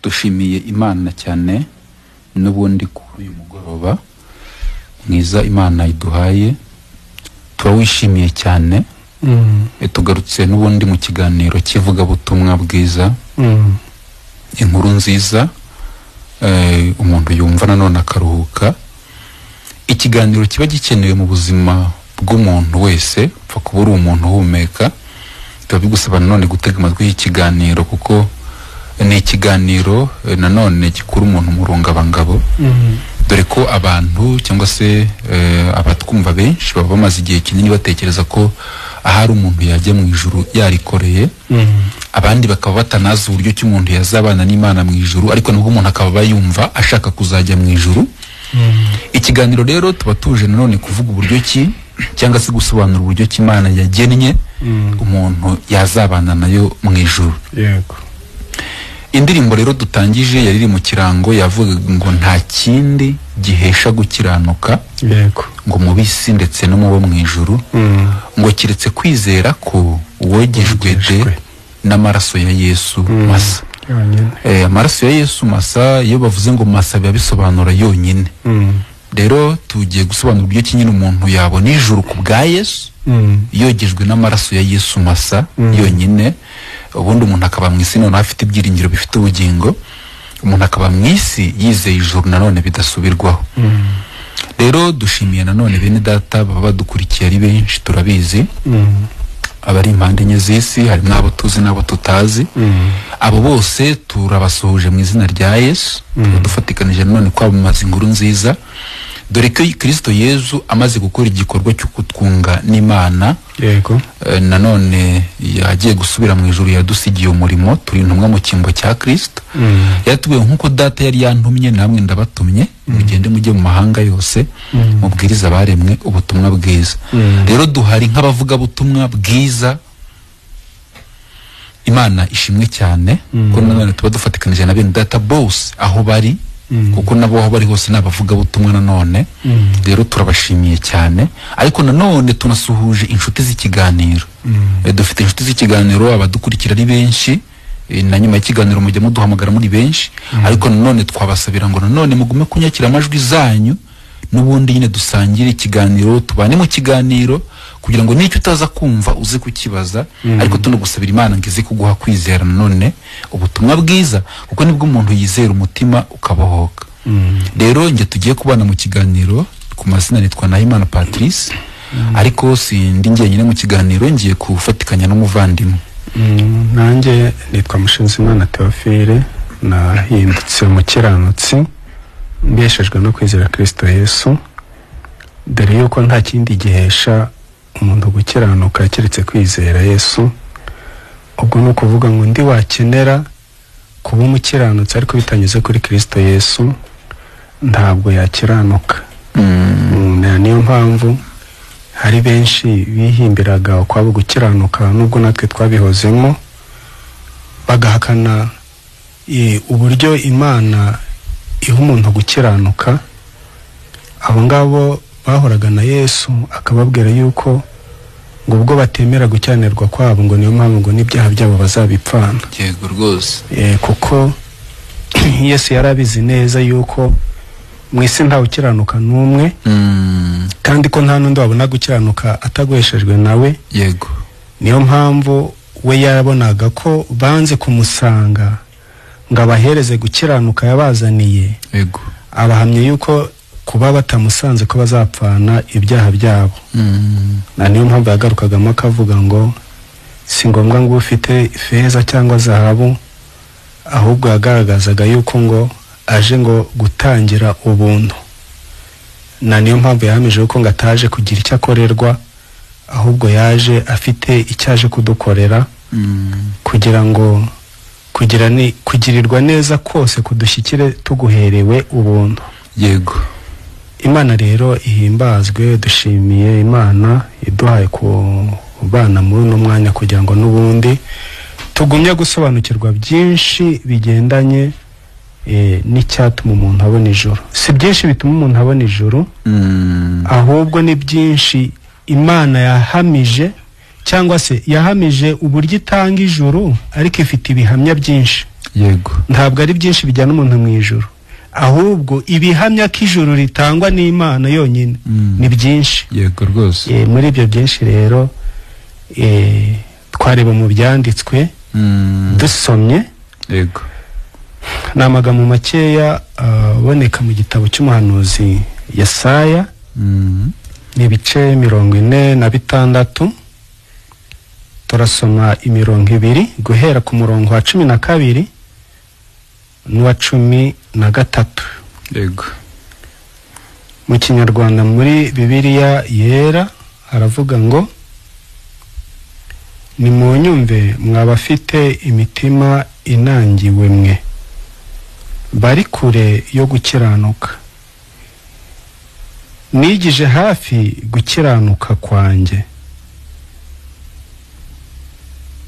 Dushimiye Imana cyane n'ubundi kuri uyu mugoroba mwiza Imana iduhaye, turawishimiye cyane. Tugarutse n'ubundi mu kiganiro cy'ivugabutumwa bwiza, inkuru nziza umuntu yumva nanone akaruhuka. Ikiganiro kiba gikenewe mu buzima bw'umuntu wese, upfa kuba uri umuntu uhumeka, biba bigusaba nanone gutega amatwi y'ikiganiro, kuko ni ikiganiro nanone gikura umuntu mu rungabangabo. Dore ko abantu cyangwa se abatwumva benshi baba bamaze igihe kinini batekereza ko ahari umuntu yajya mu ijuru yarikoreye, abandi bakaba batanazi uburyo ki umuntu yazabana n'Imana mu ijuru, ariko nubwo umuntu akaba yumva ashaka kuzajya mu ijuru. Ikiganiro rero tuba tuje nanone kuvuga uburyo ki cyangwa se gusobanura uburyo ki Imana yagennye umuntu yazabana nayo mu ijuru. Yego. Indirimbo rero dutangije yari iri mu kirango, yavuga ngo nta kindi gihesha gukiranuka, yego, ngo mu bisi ndetse no mu bo mu ijuru, ngo kiretse kwizera ko wogejwe de n'amaraso ya Yesu masa. Amaraso ya Yesu masa, iyo bavuze ngo masa biba bisobanura yonyine. Rero tugiye gusobanura uburyo ki nyine umuntu yabona ijuru ku bwa Yesu, yogejwe n'amaraso ya Yesu masa yonyine. Ubundi umuntu akaba mu isi none afite ibyiringiro bifite ubugingo, umuntu akaba mu isi yizeye ijuru nanone bidasubirwaho. Rero dushimiye nanone bene data baba badukurikiye ari benshi, turabizi abari impande enye z'isi, harimo n'abo tuzi n'abo tutazi. Abo bose turabasuhuje mu izina rya Yesu, dufatikanije nanone kwamamaza inkuru nziza. Dore ko Kristo Yesu amaze gukora igikorwa cyo kutwunga n'Imana, yego, nanone yagiye gusubira mu ijuru, yadusigiye umurimo, turi intumwa mu cyimbo cya Kristo. Yatubwiye nk'uko data yari yantumye namwe ndabatumye, mugende mujye mu mahanga yose mubwiriza abaremwe ubutumwa bwiza. Rero duhari nk'abavugabutumwa bwiza. Imana ishimwe cyane ko nanone tuba dufatikanije na bene data bose aho bari, kuko nabo aho bari hose n'abavugabutumwa nanone. Rero turabashimiye cyane, ariko nanone tunasuhuje inshuti z'ikiganiro. Dufite inshuti z'ikiganiro, abadukurikira ari benshi, na nyuma y'ikiganiro mujya muduhamagara muri benshi, ariko nanone twabasabira ngo nanone mugume kunyakira amajwi zanyu, n'ubundi nyine dusangire ikiganiro, tubane mu kiganiro, kugira ngo n'icyo utaza kumva uze kukibaza. Ariko tunagusabira Imana ngo ize kuguha kwizera nanone ubutumwa bwiza, kuko nibwo umuntu yizera umutima ukabohoka. Rero nge tugiye kubana mu kiganiro, ku mazina nitwa Nahimana Patrice, ariko sindi njyenyine mu kiganiro, ngiye kufatikanya n'umuvandimwe. Nanjye nitwa Mushinzimana Theophile, nahindutse umukiranutsi mbeshejwe no kwizera Kristo Yesu. Dore yuko nta kindi gihesha umuntu gukiranuka keretse kwizera Yesu. Ubwo ni ukuvuga ngo ndi wakenera kuba umukiranutsi ariko bitanyuze kuri Kristo Yesu ntabwo yakiranuka. Niyo mpamvu hari benshi bihimbiraga ukwabo gukiranuka, nubwo natwe twabihozemo, bagahakana uburyo Imana iha umuntu gukiranuka. Abo ngabo bahoraga na Yesu akababwira yuko ngo ubwo batemera gucyanirwa kwabo, ngo niyo mpamvu ngo n'ibyaha byabo bazabipfana. Yego rwose. Kuko Yesu yarabizi neza yuko mu isi nta ukiranuka n'umwe, kandi ko nta n'undi wabona gukiranuka ataguheshejwe nawe. Yego. Niyo mpamvu we yarabonaga ko banze kumusanga ngo abahereze gukiranuka yabazaniye. Yego. Abahamye yuko kuba batamusanze ko bazapfana ibyaha byabo. Na niyo mpamvu yagarukagamo akavuga ngo si ngombwa ngo ufite feza cyangwa zahabu, ahubwo yagaragazaga yuko ngo aje ngo gutangira ubuntu. Na niyo mpamvu yahamije yuko ngo ataje kugira icyo akorerwa, ahubwo yaje afite icyo aje kudukorera, kugira ngo kugirirwa neza kose kudushyikire tuguherewe ubuntu. Yego. Imana rero ihimbazwe, dushimiye Imana iduhaye kubana muri uno mwanya kugira ngo n'ubundi tugumye gusobanukirwa byinshi bigendanye n'icyatuma umuntu abona ijuru. Si byinshi bituma umuntu abona ijuru, ahubwo ni byinshi Imana yahamije, cyangwa se yahamije uburyo itanga ijuru, ariko ifite ibihamya byinshi. Yego. Ntabwo ari byinshi bijyana umuntu mu ijuru, ahubwo ibihamya ko ijuru ritangwa n'Imana yonyine ni byinshi. Yego rwose. Muri ibyo byinshi rero twareba mu byanditswe dusomye. Yego. Ni amagambo makeya aboneka mu gitabo cy'umuhanuzi Yesaya, ni ibice 46, turasoma imirongo 2 guhera ku murongo wa 12 n'uwa 13. Yego. Mu Kinyarwanda muri Bibiliya Yera haravuga ngo: nimunyumve mwabafite imitima inangiwe mwe, bari kure yo gukiranuka, nigije hafi gukiranuka kwanjye,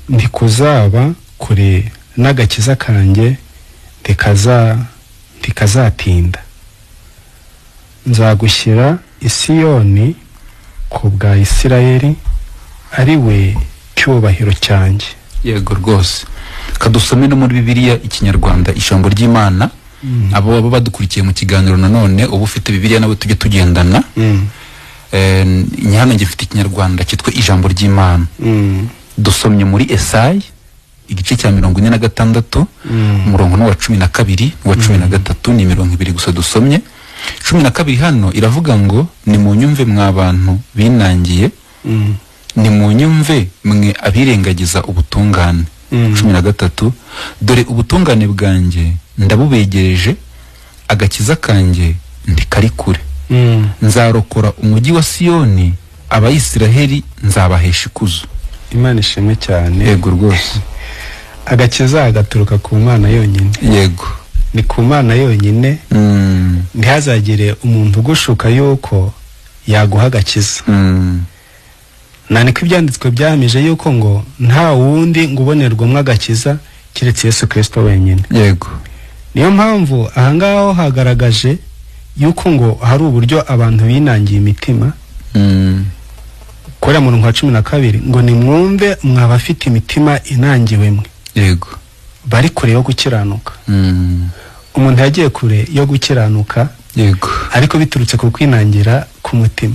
ntikuzaba kure n'agakiza kanjye ntikazatinda. Nzagushyira Isiyoni ku bwa Isirayeli, ari we cyubahiro cyanjye. Yego rwose. Kadusome no muri Bibiliya Ikinyarwanda ijambo ry'Imana. Abo baba badukurikiye mu kiganiro nanone, uba ufite Bibiliya nawe tujye tugendana. Hano ngifite Ikinyarwanda cyitwa ijambo ry'Imana. Dusomye muri Esaya igice cya 46, umurongo wa 12 n'uwa 13, ni mirongo 2 gusa dusomye. 12 hano iravuga ngo: nimunyumve mwa bantu binangiye, nimunyumve mwe abirengagiza ubutungane. 13, dore ubutungane bwanjye ndabubegereje, agakiza kanjye ntikari kure. Nzarokora umujyi wa Siyoni, Abayisiraheli nzabahesha ikuzo. Imana ishimwe cyane. Yego rwose. Agakiza gaturuka ku Mana yonyine. Yego. Ni ku Mana yonyine. Ntihazagire umuntu ugushuka yuko yaguha agakiza. Nani ko ibyanditswe byahamije yuko ngo nta wundi ngo ubonerwamo agakiza keretse Yesu Kristo wenyine. Yego. Niyo mpamvu ahangaho hagaragaje yuko ngo hari uburyo abantu binangiye imitima. Kora mu murongo wa 12 ngo nimwumve mwabafite imitima inangiwe mwe. Yego. Bari kure yo gukiranuka. Umuntu yagiye kure yo gukiranuka. Yego. Ariko biturutse ku kwinangira ku mutima.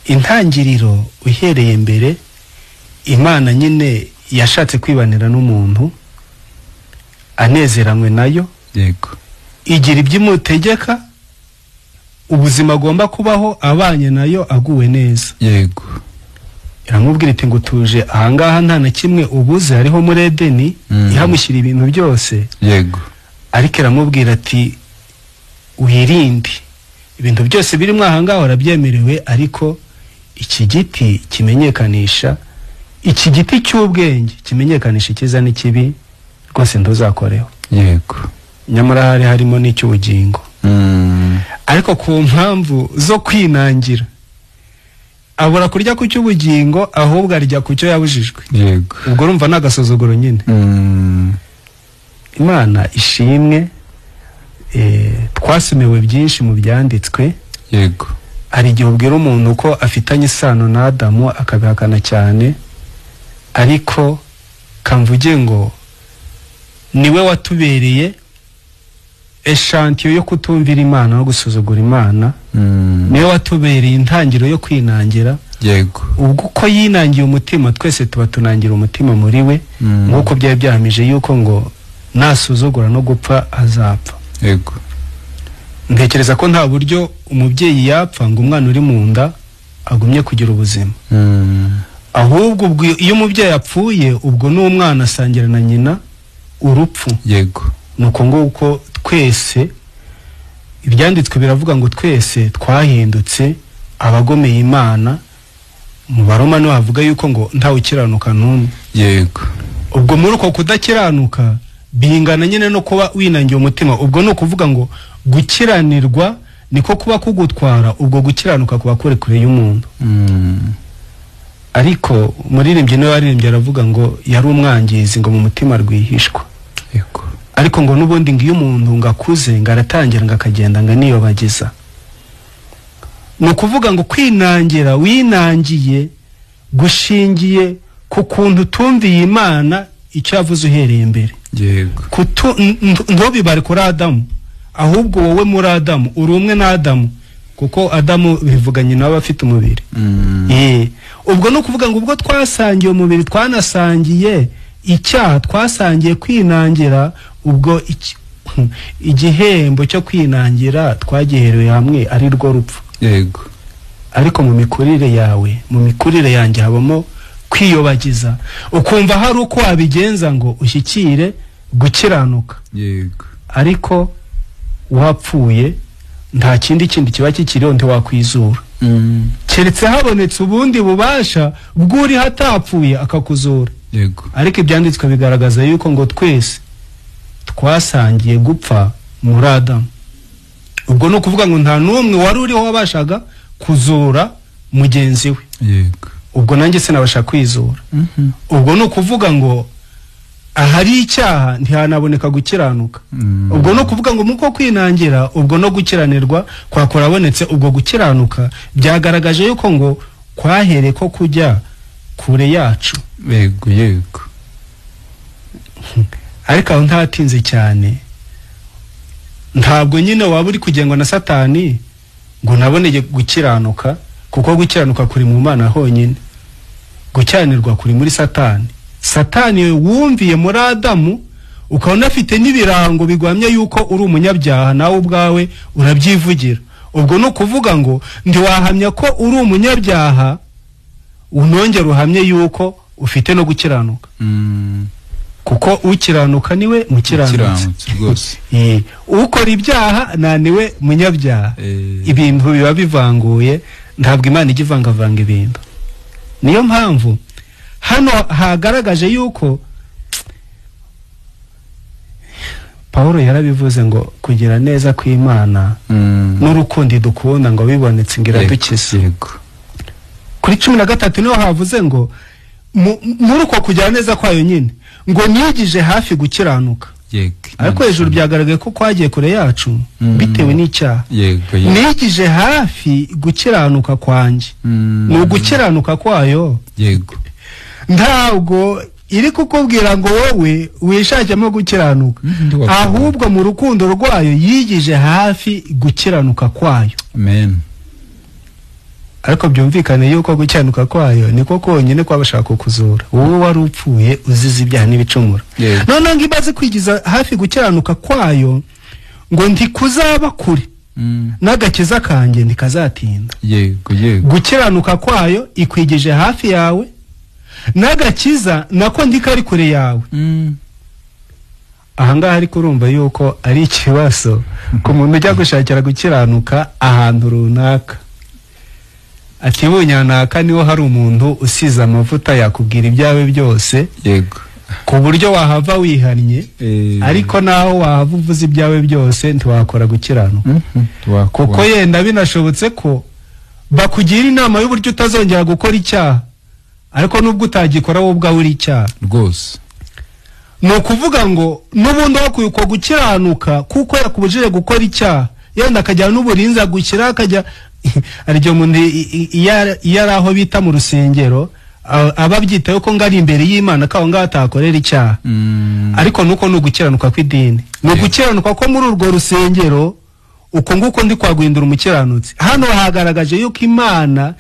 Intangiriro uhereye mbere, Imana nyine yashatse kwibanira n'umuntu anezeranywe nayo. Yego. Igira ibyimutegeka, ubuzima agomba kubaho abanye nayo aguwe neza. Yego. Iramubwira iti ngo tuje ahangaha nta na kimwe ubuze, hariho muri Edeni, ihamushyira ibintu byose. Yego. Ariko iramubwira ati wirinde ibintu byose birimo ahangaha urabyemerewe, ariko iki giti kimenyekanisha, iki giti cy'ubwenge kimenyekanisha icyiza n'ikibi, rwose ntuzakoreho. Yego. Nyamara hari harimo n'icy'ubugingo. Ariko ku mpamvu zo kwinangira abura kurya ku cy'ubugingo, ahubwo arya ku cyo yabujijwe. Yego. Ubwo urumva n'agasuzuguro nyine. Imana ishimwe. Twasomewe byinshi mu byanditswe. Yego. Hari igihe ubwira umuntu ko afitanye isano na Adamu akabihakana cyane, ariko kamvuge ngo niwe watubereye eshantiyo yo kutumvira Imana no gusuzugura Imana. Niwe watubereye intangiriro yo kwinangira. Yego. Ubwo uko yinangiye umutima, twese tuba tunangira umutima muri we, nk'uko byari byahamije yuko ngo nasuzugura no gupfa azapfa. Yego. Ntekereza ko nta buryo umubyeyi yapfa ngo umwana uri mu nda agumye kugira ubuzima. Ahubwo iyo umubyeyi apfuye, ubwo n'umwana asangira na nyina urupfu. Yego. Nuko nguko twese ibyanditswe biravuga ngo twese twahindutse abagomeye Imana. Mu Baroma no havuga yuko ngo ntawe ukiranuka n'umwe. Yego. Ubwo muri uko kudakiranuka bingana nyine no kuba winangiye umutima. Ubwo ni ukuvuga ngo gukiranirwa niko kuba kugutwara, ubwo gukiranuka kuba kure kure y'umuntu. Ariko umuririmbyi niwe waririmbye aravuga ngo yari umwangizi ngo mu mutima rwihishwa. Yego. Ariko ngo n'ubundi ngo iyo umuntu ngakuze ngo aratangira ngo akagenda ngo niyobagiza. Ni ukuvuga ngo kwinangira winangiye gushingiye ku kuntu utumviye Imana icyo yavuze uhereye imbere. Yego. Ntubibare kuri Adamu, ahubwo wowe muri Adamu uri umwe na Adamu, kuko Adamu bivuga nyina w'abafite umubiri. Ubwo ni ukuvuga ngo ubwo twasangiye umubiri, twanasangiye icyaha, twasangiye kwinangira, ubwo igihembo cyo kwinangira twagiherewe hamwe ari rwo rupfu. Yego. Ariko mu mikurire yawe, mu mikurire yanjye habamo kwiyobagiza, ukumva hari uko wabigenza ngo ushyikire gukiranuka. Yego. Ariko wapfuye nta kindi kindi kiba kikiriho, ntiwakwizura. Keretse habonetse ubundi bubasha bw'uri hatapfuye akakuzura. Yego. Ariko ibyanditswe bigaragaza yuko ngo twese twasangiye gupfa muri Adamu. Ubwo ni ukuvuga ngo nta n'umwe wari uriho wabashaga kuzura mugenzi we. Yego. Ubwo nanjye sinabasha kwizura. Ubwo ni ukuvuga ngo ahari icyaha ntihanaboneka gukiranuka. Ubwo ni ukuvuga ngo muko kwinangira, ubwo no gukiranirwa kwakorabonetse. Ubwo gukiranuka byagaragaje yuko ngo kwahere ko kujya kure yacu. Yego, yego. Ariko aho ntatinze cyane, ntabwo nyine waba uri kugengwa na Satani ngo naboneye gukiranuka, kuko gukiranuka kuri mu Mana honyine, gukiranirwa kuri muri Satani. Satani wumviye muri Adamu, ukabona afite n'ibirango bigwamye yuko uri umunyabyaha, nawe ubwawe urabyivugira. Ubwo ni ukuvuga ngo ntiwahamya ko uri umunyabyaha unongera uhamye yuko ufite no gukiranuka. Kuko ukiranuka niwe mukiranutsi rwose. Ukora ibyaha na niwe munyabyaha. Ibintu biba bivanguye, ntabwo Imana ijya ivangavanga ibintu. Niyo mpamvu hano hagaragaje yuko Paulo yarabivuze ngo kugira neza kw'Imana n'urukundo idukunda ngo bibonetse ngira dukize. Yego. Kuri 13 niho havuze ngo muri uko kugira neza kwayo nyine ngo nigije hafi gukiranuka. Yego. Ariko hejuru byagaragaye ko kwagiye kure yacu bitewe n'icyaha. Yego. Nigije hafi gukiranuka kwanjye. Ni ugukiranuka kwayo. Yego. Ntabwo iri kukubwira ngo wowe wishakemo gukiranuka, ahubwo mu rukundo rwayo yigije hafi gukiranuka kwayo. Amen. Ariko byumvikane yuko gukiranuka kwayo niko konyine kwabashaka kukuzura wowe wari upfuye uzize ibyaha n'ibicumuro. Noneho ngo imaze kwigiza hafi gukiranuka kwayo ngo ntikuzaba kure n'agakiza kanjye ntikazatinda. Yego, yego. Gukiranuka kwayo ikwigije hafi yawe, n'agakiza nako ndikari kure yawe. Ahangaha ariko urumva yuko ari ikibazo ku muntu ujya gushakira gukiranuka ahantu runaka, ati bunyanaka niho hari umuntu usize amavuta yakubwira ibyawe byose. Yego. Ku buryo wahava wihannye, ariko naho wahava uvuze ibyawe byose ntiwakora gukiranuka. Kuko yenda binashobotse ko bakugira inama y'uburyo utazongera gukora icyaha, ariko nubwo utagikora wowe ubwawe uri icyaha rwose. Ni ukuvuga ngo n'ubundi wakuye uko gukiranuka kuko yakubujije gukora icyaha, yenda akajya n'uburinzi agushyira, akajya hari igihe umuntu iyo ari aho bita mu rusengero aba abyitaye ko ngari imbere y'Imana ko aho ngaho atakorera icyaha. Ariko nuko ni ugukiranuka kw'idini, ni ugukiranuka ko muri urwo rusengero uko nguko ndi kwaguhindura umukiranutsi. Hano hagaragaje yuko Imana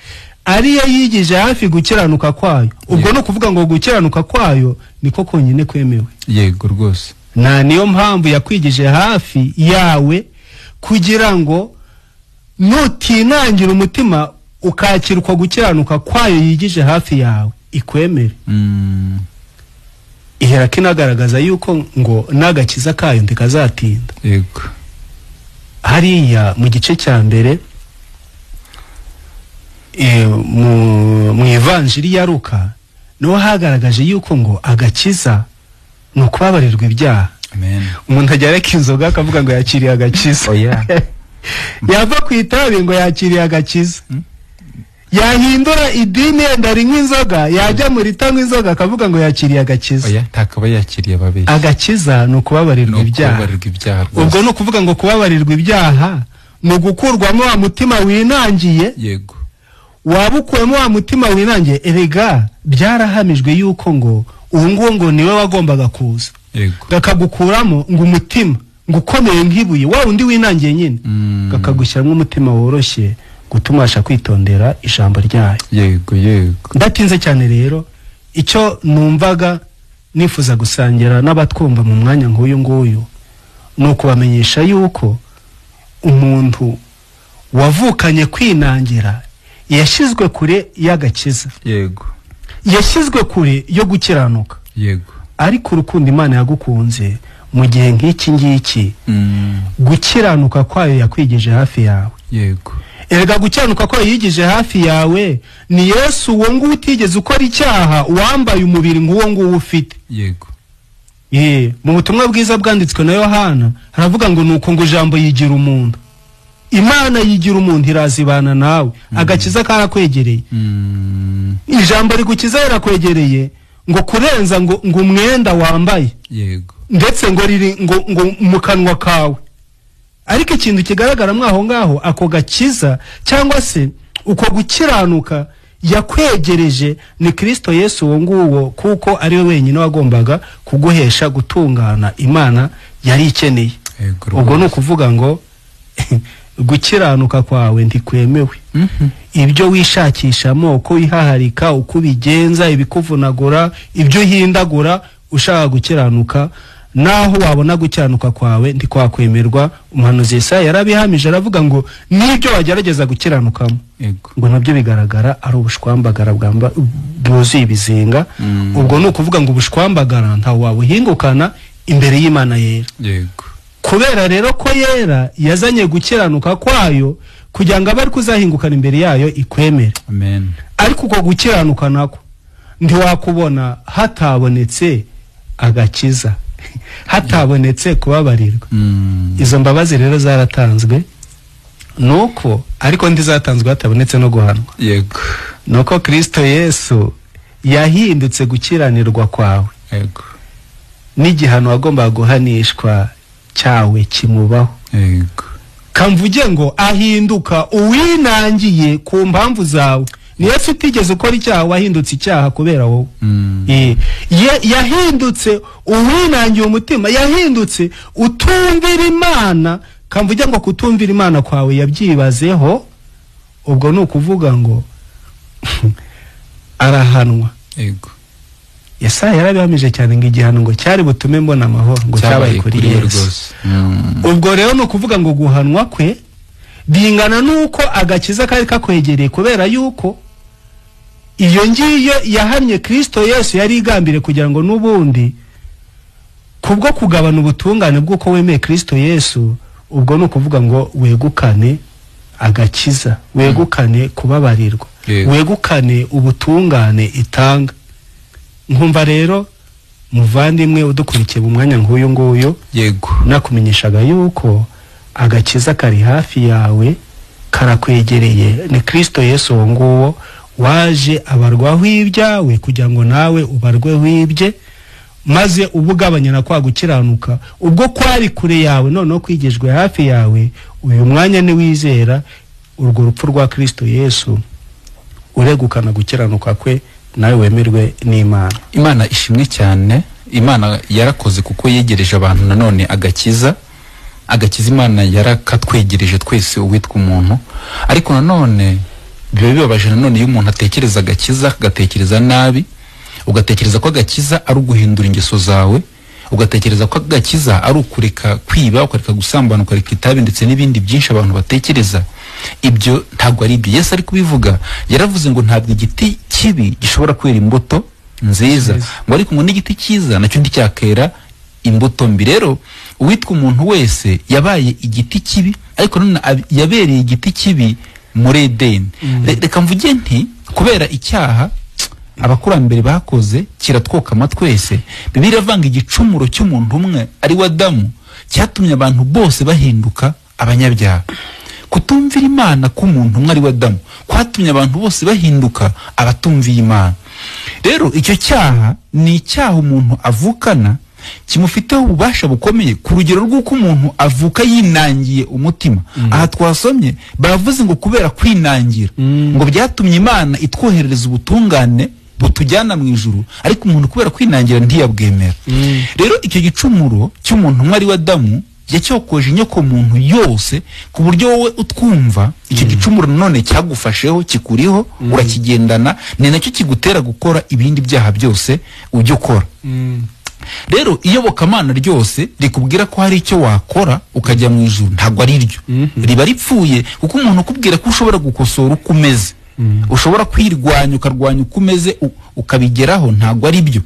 ariyo yigije hafi gukiranuka kwayo. Ubwo no kuvuga ngo gukiranuka kwayo niko konyine kwemewe. Yego rwose. Na niyo mpamvu yakwigije hafi yawe kugira ngo nutinangira umutima ukakira uko gukiranuka kwayo yigije hafi yawe ikwemere. Ihera kinagaragaza yuko ngo n'agakiza kayo ndikazatinda. Yego. Hariya mu gice cya mbere mu Ivanjiri ya Luka niho hagaragaje yuko ngo agakiza ni ukubabarirwa ibyaha. Amen. Umuntu ajya areka inzoga akavuga ngo yakiriye agakiza. Oya. Yava ku itabi ngo yakiriye agakiza. Yahindura idini yenda ari nk'inzoga, yajya muri tanywa inzoga akavuga ngo yakiriye agakiza. Oya, ntakaba yakiriye ababeshyi. Agakiza ni ukubabarirwa ibyaha. Ubwo ni ukuvuga ngo kubabarirwa ibyaha ni ugukurwamo wa mutima winangiye. Yego. Waba ukuyemo wa mutima winangiye, erega byarahamijwe yuko ngo Uwo nguwo ngo niwe wagombaga kuza gakagukuramo ngo umutima ngo ukomeye nk'ibuye, wa undi winangiye nyine, kakagushyiramo umutima woroshye gutumasha kwitondera ijambo ryayo. Yego yego. Ndatinze cyane rero, icyo numvaga nifuza gusangira n'abatwumva mu mwanya nk'uyu nguyu ni ukubamenyesha yuko umuntu wavukanye kwinangira yashyizwe kure y'agakiza. Yego. Yashyizwe kure yo gukiranuka. Yego. Ariko urukundo Imana yagukunze mu gihe nk'iki ngiki, gukiranuka kwayo yakwigije hafi yawe. Yego. Erega gukiranuka kwayo yigije hafi yawe ni Yesu uwo nguwo utigeze ukora icyaha, wambaye umubiri nk'uwo nguwo ufite. Yego. Mu butumwa bwiza bwanditswe na Yohana haravuga ngo nuko ngo ijambo yigira umuntu, Imana yigira umuntu irazibana nawe, agakiza karakwegereye. Ijambo rigukiza rirakwegereye ngo kurenza ngo umwenda wambaye. Yego. Ndetse ngo riri ngo mu kanwa kawe. Ariko ikintu kigaragara mwaho ngaho, ako gakiza cyangwa se uko gukiranuka yakwegereje ni Kristo Yesu uwo nguwo, kuko ari we wenyine wagombaga kuguhesha gutungana Imana yari ikeneye. Ubwo ni ukuvuga ngo gukiranuka kwawe ntikwemewe. Ibyo wishakishamo, uko wihaharika, uko ubigenza, ibikuvunagura, ibyo uhindagura ushaka gukiranuka, naho wabona gukiranuka kwawe ntikwakwemerwa. Umuhanuzi Yesaya yarabihamije aravuga ngo n'ibyo wagerageza gukiranukamo ngo nabyo bigaragara ari ubushwambagara bwuzuye ibizinga. Ubwo ni ukuvuga ngo ubushwambagara ntawe wabuhingukana imbere y'Imana yera. Yego. Kubera rero ko yera yazanye gukiranuka kwayo kugira ngo abe ari kuzahingukana imbere yayo ikwemere. Amen. Ariko uko gukiranuka nako ntiwakubona hatabonetse agakiza, hatabonetse kubabarirwa. Izo mbabazi rero zaratanzwe, nuko ariko ntizatanzwe hatabonetse no guhanwa. Yego. Nuko Kristo Yesu yahindutse gukiranirwa kwawe. Yego. N'igihano wagombaga guhanishwa cyawe kimubaho. Yego. Kamvuge ngo ahinduka uwinangiye ku mpamvu zawe. Ni Yesu utigeze ukora icyaha wahindutse icyaha kubera wowe. Yahindutse uwinangiye umutima, yahindutse utumvira Imana. Kamvuge ngo kutumvira Imana kwawe yabyibazeho. Ubwo ni ukuvuga ngo arahanwa. Yego. Yesaya yarabihamije cyane ngo igihano ngo cyari butume mbona amahoro ngo cyabaye kuri Yesu. Ubwo rero ni ukuvuga ngo guhanwa kwe bingana nuko agakiza kari kakwegereye, kubera yuko iyo ngiyo yahamye Kristo Yesu yari igambire kugira ngo nubundi kubwo kugabana ubutungane bw'uko wemeye Kristo Yesu, ubwo ni ukuvuga ngo wegukane agakiza, wegukane kubabarirwa, wegukane ubutungane itanga. Nkumva rero muvandimwe udukurikiye mu mwanya nk'uyu nguyu, yego, nakumenyeshaga yuko agakiza kari hafi yawe, karakwegereye. Ni Kristo Yesu uwo nguwo waje abarwaho ibyawe kugira ngo nawe ubarweho ibye, maze ubugabanya na kwa gukiranuka ubwo kwari kure yawe noneho kwigejwe hafi yawe. Uyu mwanya ni wizera urwo rupfu rwa Kristo Yesu, uregukana gukiranuka kwe, nawe wemerwe n'Imana. Imana ishimwe cyane. Imana yarakoze kuko yegereje abantu nanone agakiza. Agakiza Imana yarakatwegereje twese uwitwa umuntu. Ariko nanone biba bibabaje nanone iyo umuntu atekereza agakiza agatekereza nabi, ugatekereza ko agakiza ari uguhindura ingeso zawe, ugatekereza ko agakiza ari ukureka kwiba, ukareka gusambana, ukareka itabi ndetse n'ibindi byinshi abantu batekereza. Ibyo ntabwo ari ibyo Yesu ari kubivuga. Yaravuze ngo ntabwo igiti kibi gishobora kwera imbuto nziza, ngo ariko ngo n'igiti cyiza nacyo nticyakera imbuto mbi. Rero uwitwa umuntu wese yabaye igiti kibi, ariko none yabereye igiti kibi muri Edeni. Reka mvuge nti kubera icyaha abakurambere bakoze kiratwokama twese. Bibiliya iravanga igicumuro cy'umuntu umwe ari we Adamu cyatumye abantu bose bahinduka abanyabyaha. Kutumvira Imana k'umuntu umwe ari we Adamu kwatumye abantu bose bahinduka abatumviye Imana. Rero icyo cyaha ni icyaha umuntu avukana kimufiteho ububasha bukomeye ku rugero rw'uko umuntu avuka yinangiye umutima. Aha twasomye baravuze ngo kubera kwinangira ngo byatumye Imana itwoherereza ubutungane butujyana mu ijuru, ariko umuntu kubera kwinangira ntiyabwemera. Rero icyo gicumuro cy'umuntu umwe ari we Adamu yacyokoje inyoko muntu yose, ku buryo wowe utwumva icyo gicumuro none cyagufasheho, kikuriho, urakigendana, ni nacyo kigutera gukora ibindi byaha byose ujya ukora. Rero iyobokamana ryose rikubwira ko hari icyo wakora ukajya mu ijuru, ntabwo ari ryo, riba ripfuye, kuko umuntu ukubwira ko ushobora gukosora uko umeze, ushobora kwirwanya ukarwanya uko umeze ukabigeraho, ntabwo ari byo.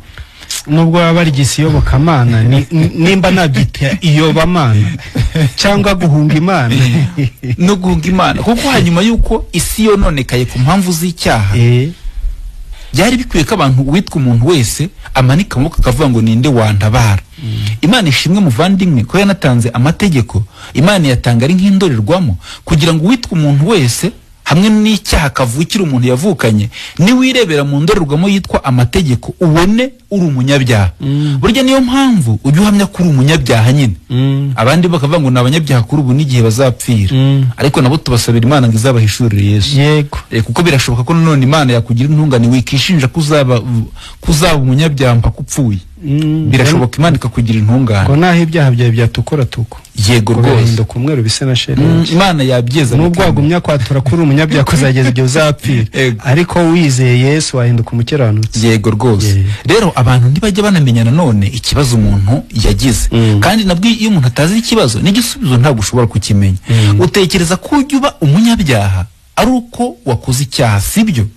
Nubwo baba barigise iyobokamana, nimba nabyita iyobamana cyangwa guhunga Imana no guhunga Imana, kuko hanyuma yuko isi yononekaye ku mpamvu z'icyaha, byari bikwiye ko abantu, uwitwa umuntu wese amanika amaboko akavuga ngo ninde wantabara. Imana ishimwe muvandimwe ko yanatanze amategeko, Imana yatanga ari nk'indorerwamo kugira ngo uwitwa umuntu wese hamwe n'icyaha kavukira umuntu yavukanye, niwirebera mu ndorerwamo yitwa amategeko ubone uri umunyabyaha. Burya niyo mpamvu ujya uhamya ko uri umunyabyaha nyine. Abandi bakavuga ngo ni abanyabyaha kuri ubu n'igihe bazapfira, ariko nabo tubasabira Imana ngo izabahishurire Yesu. Yego. Kuko birashoboka ko none Imana yakugira intungane wikishinja kuzaba umunyabyaha mpaka upfuye. Birashoboka Imana ikakugira intungane. Ngo naho ibyaha byawe byatukura tuko. Yego rwose. Bihinduka umweru bisa na shelegi. Imana yabyeza. Nubwo wagumya kwatura kuri umunyabyaha kuzageza igihe uzapfira, ariko wizeye Yesu wahinduka umukiranutsi. Yego rwose. Rero abantu ntibajya banamenya nanone ikibazo umuntu yagize, kandi nabwo iyo umuntu atazi ikibazo n'igisubizo ntabwo ushobora kukimenya. Utekereza ko ujya uba umunyabyaha ari uko wakoze icyaha, sibyo?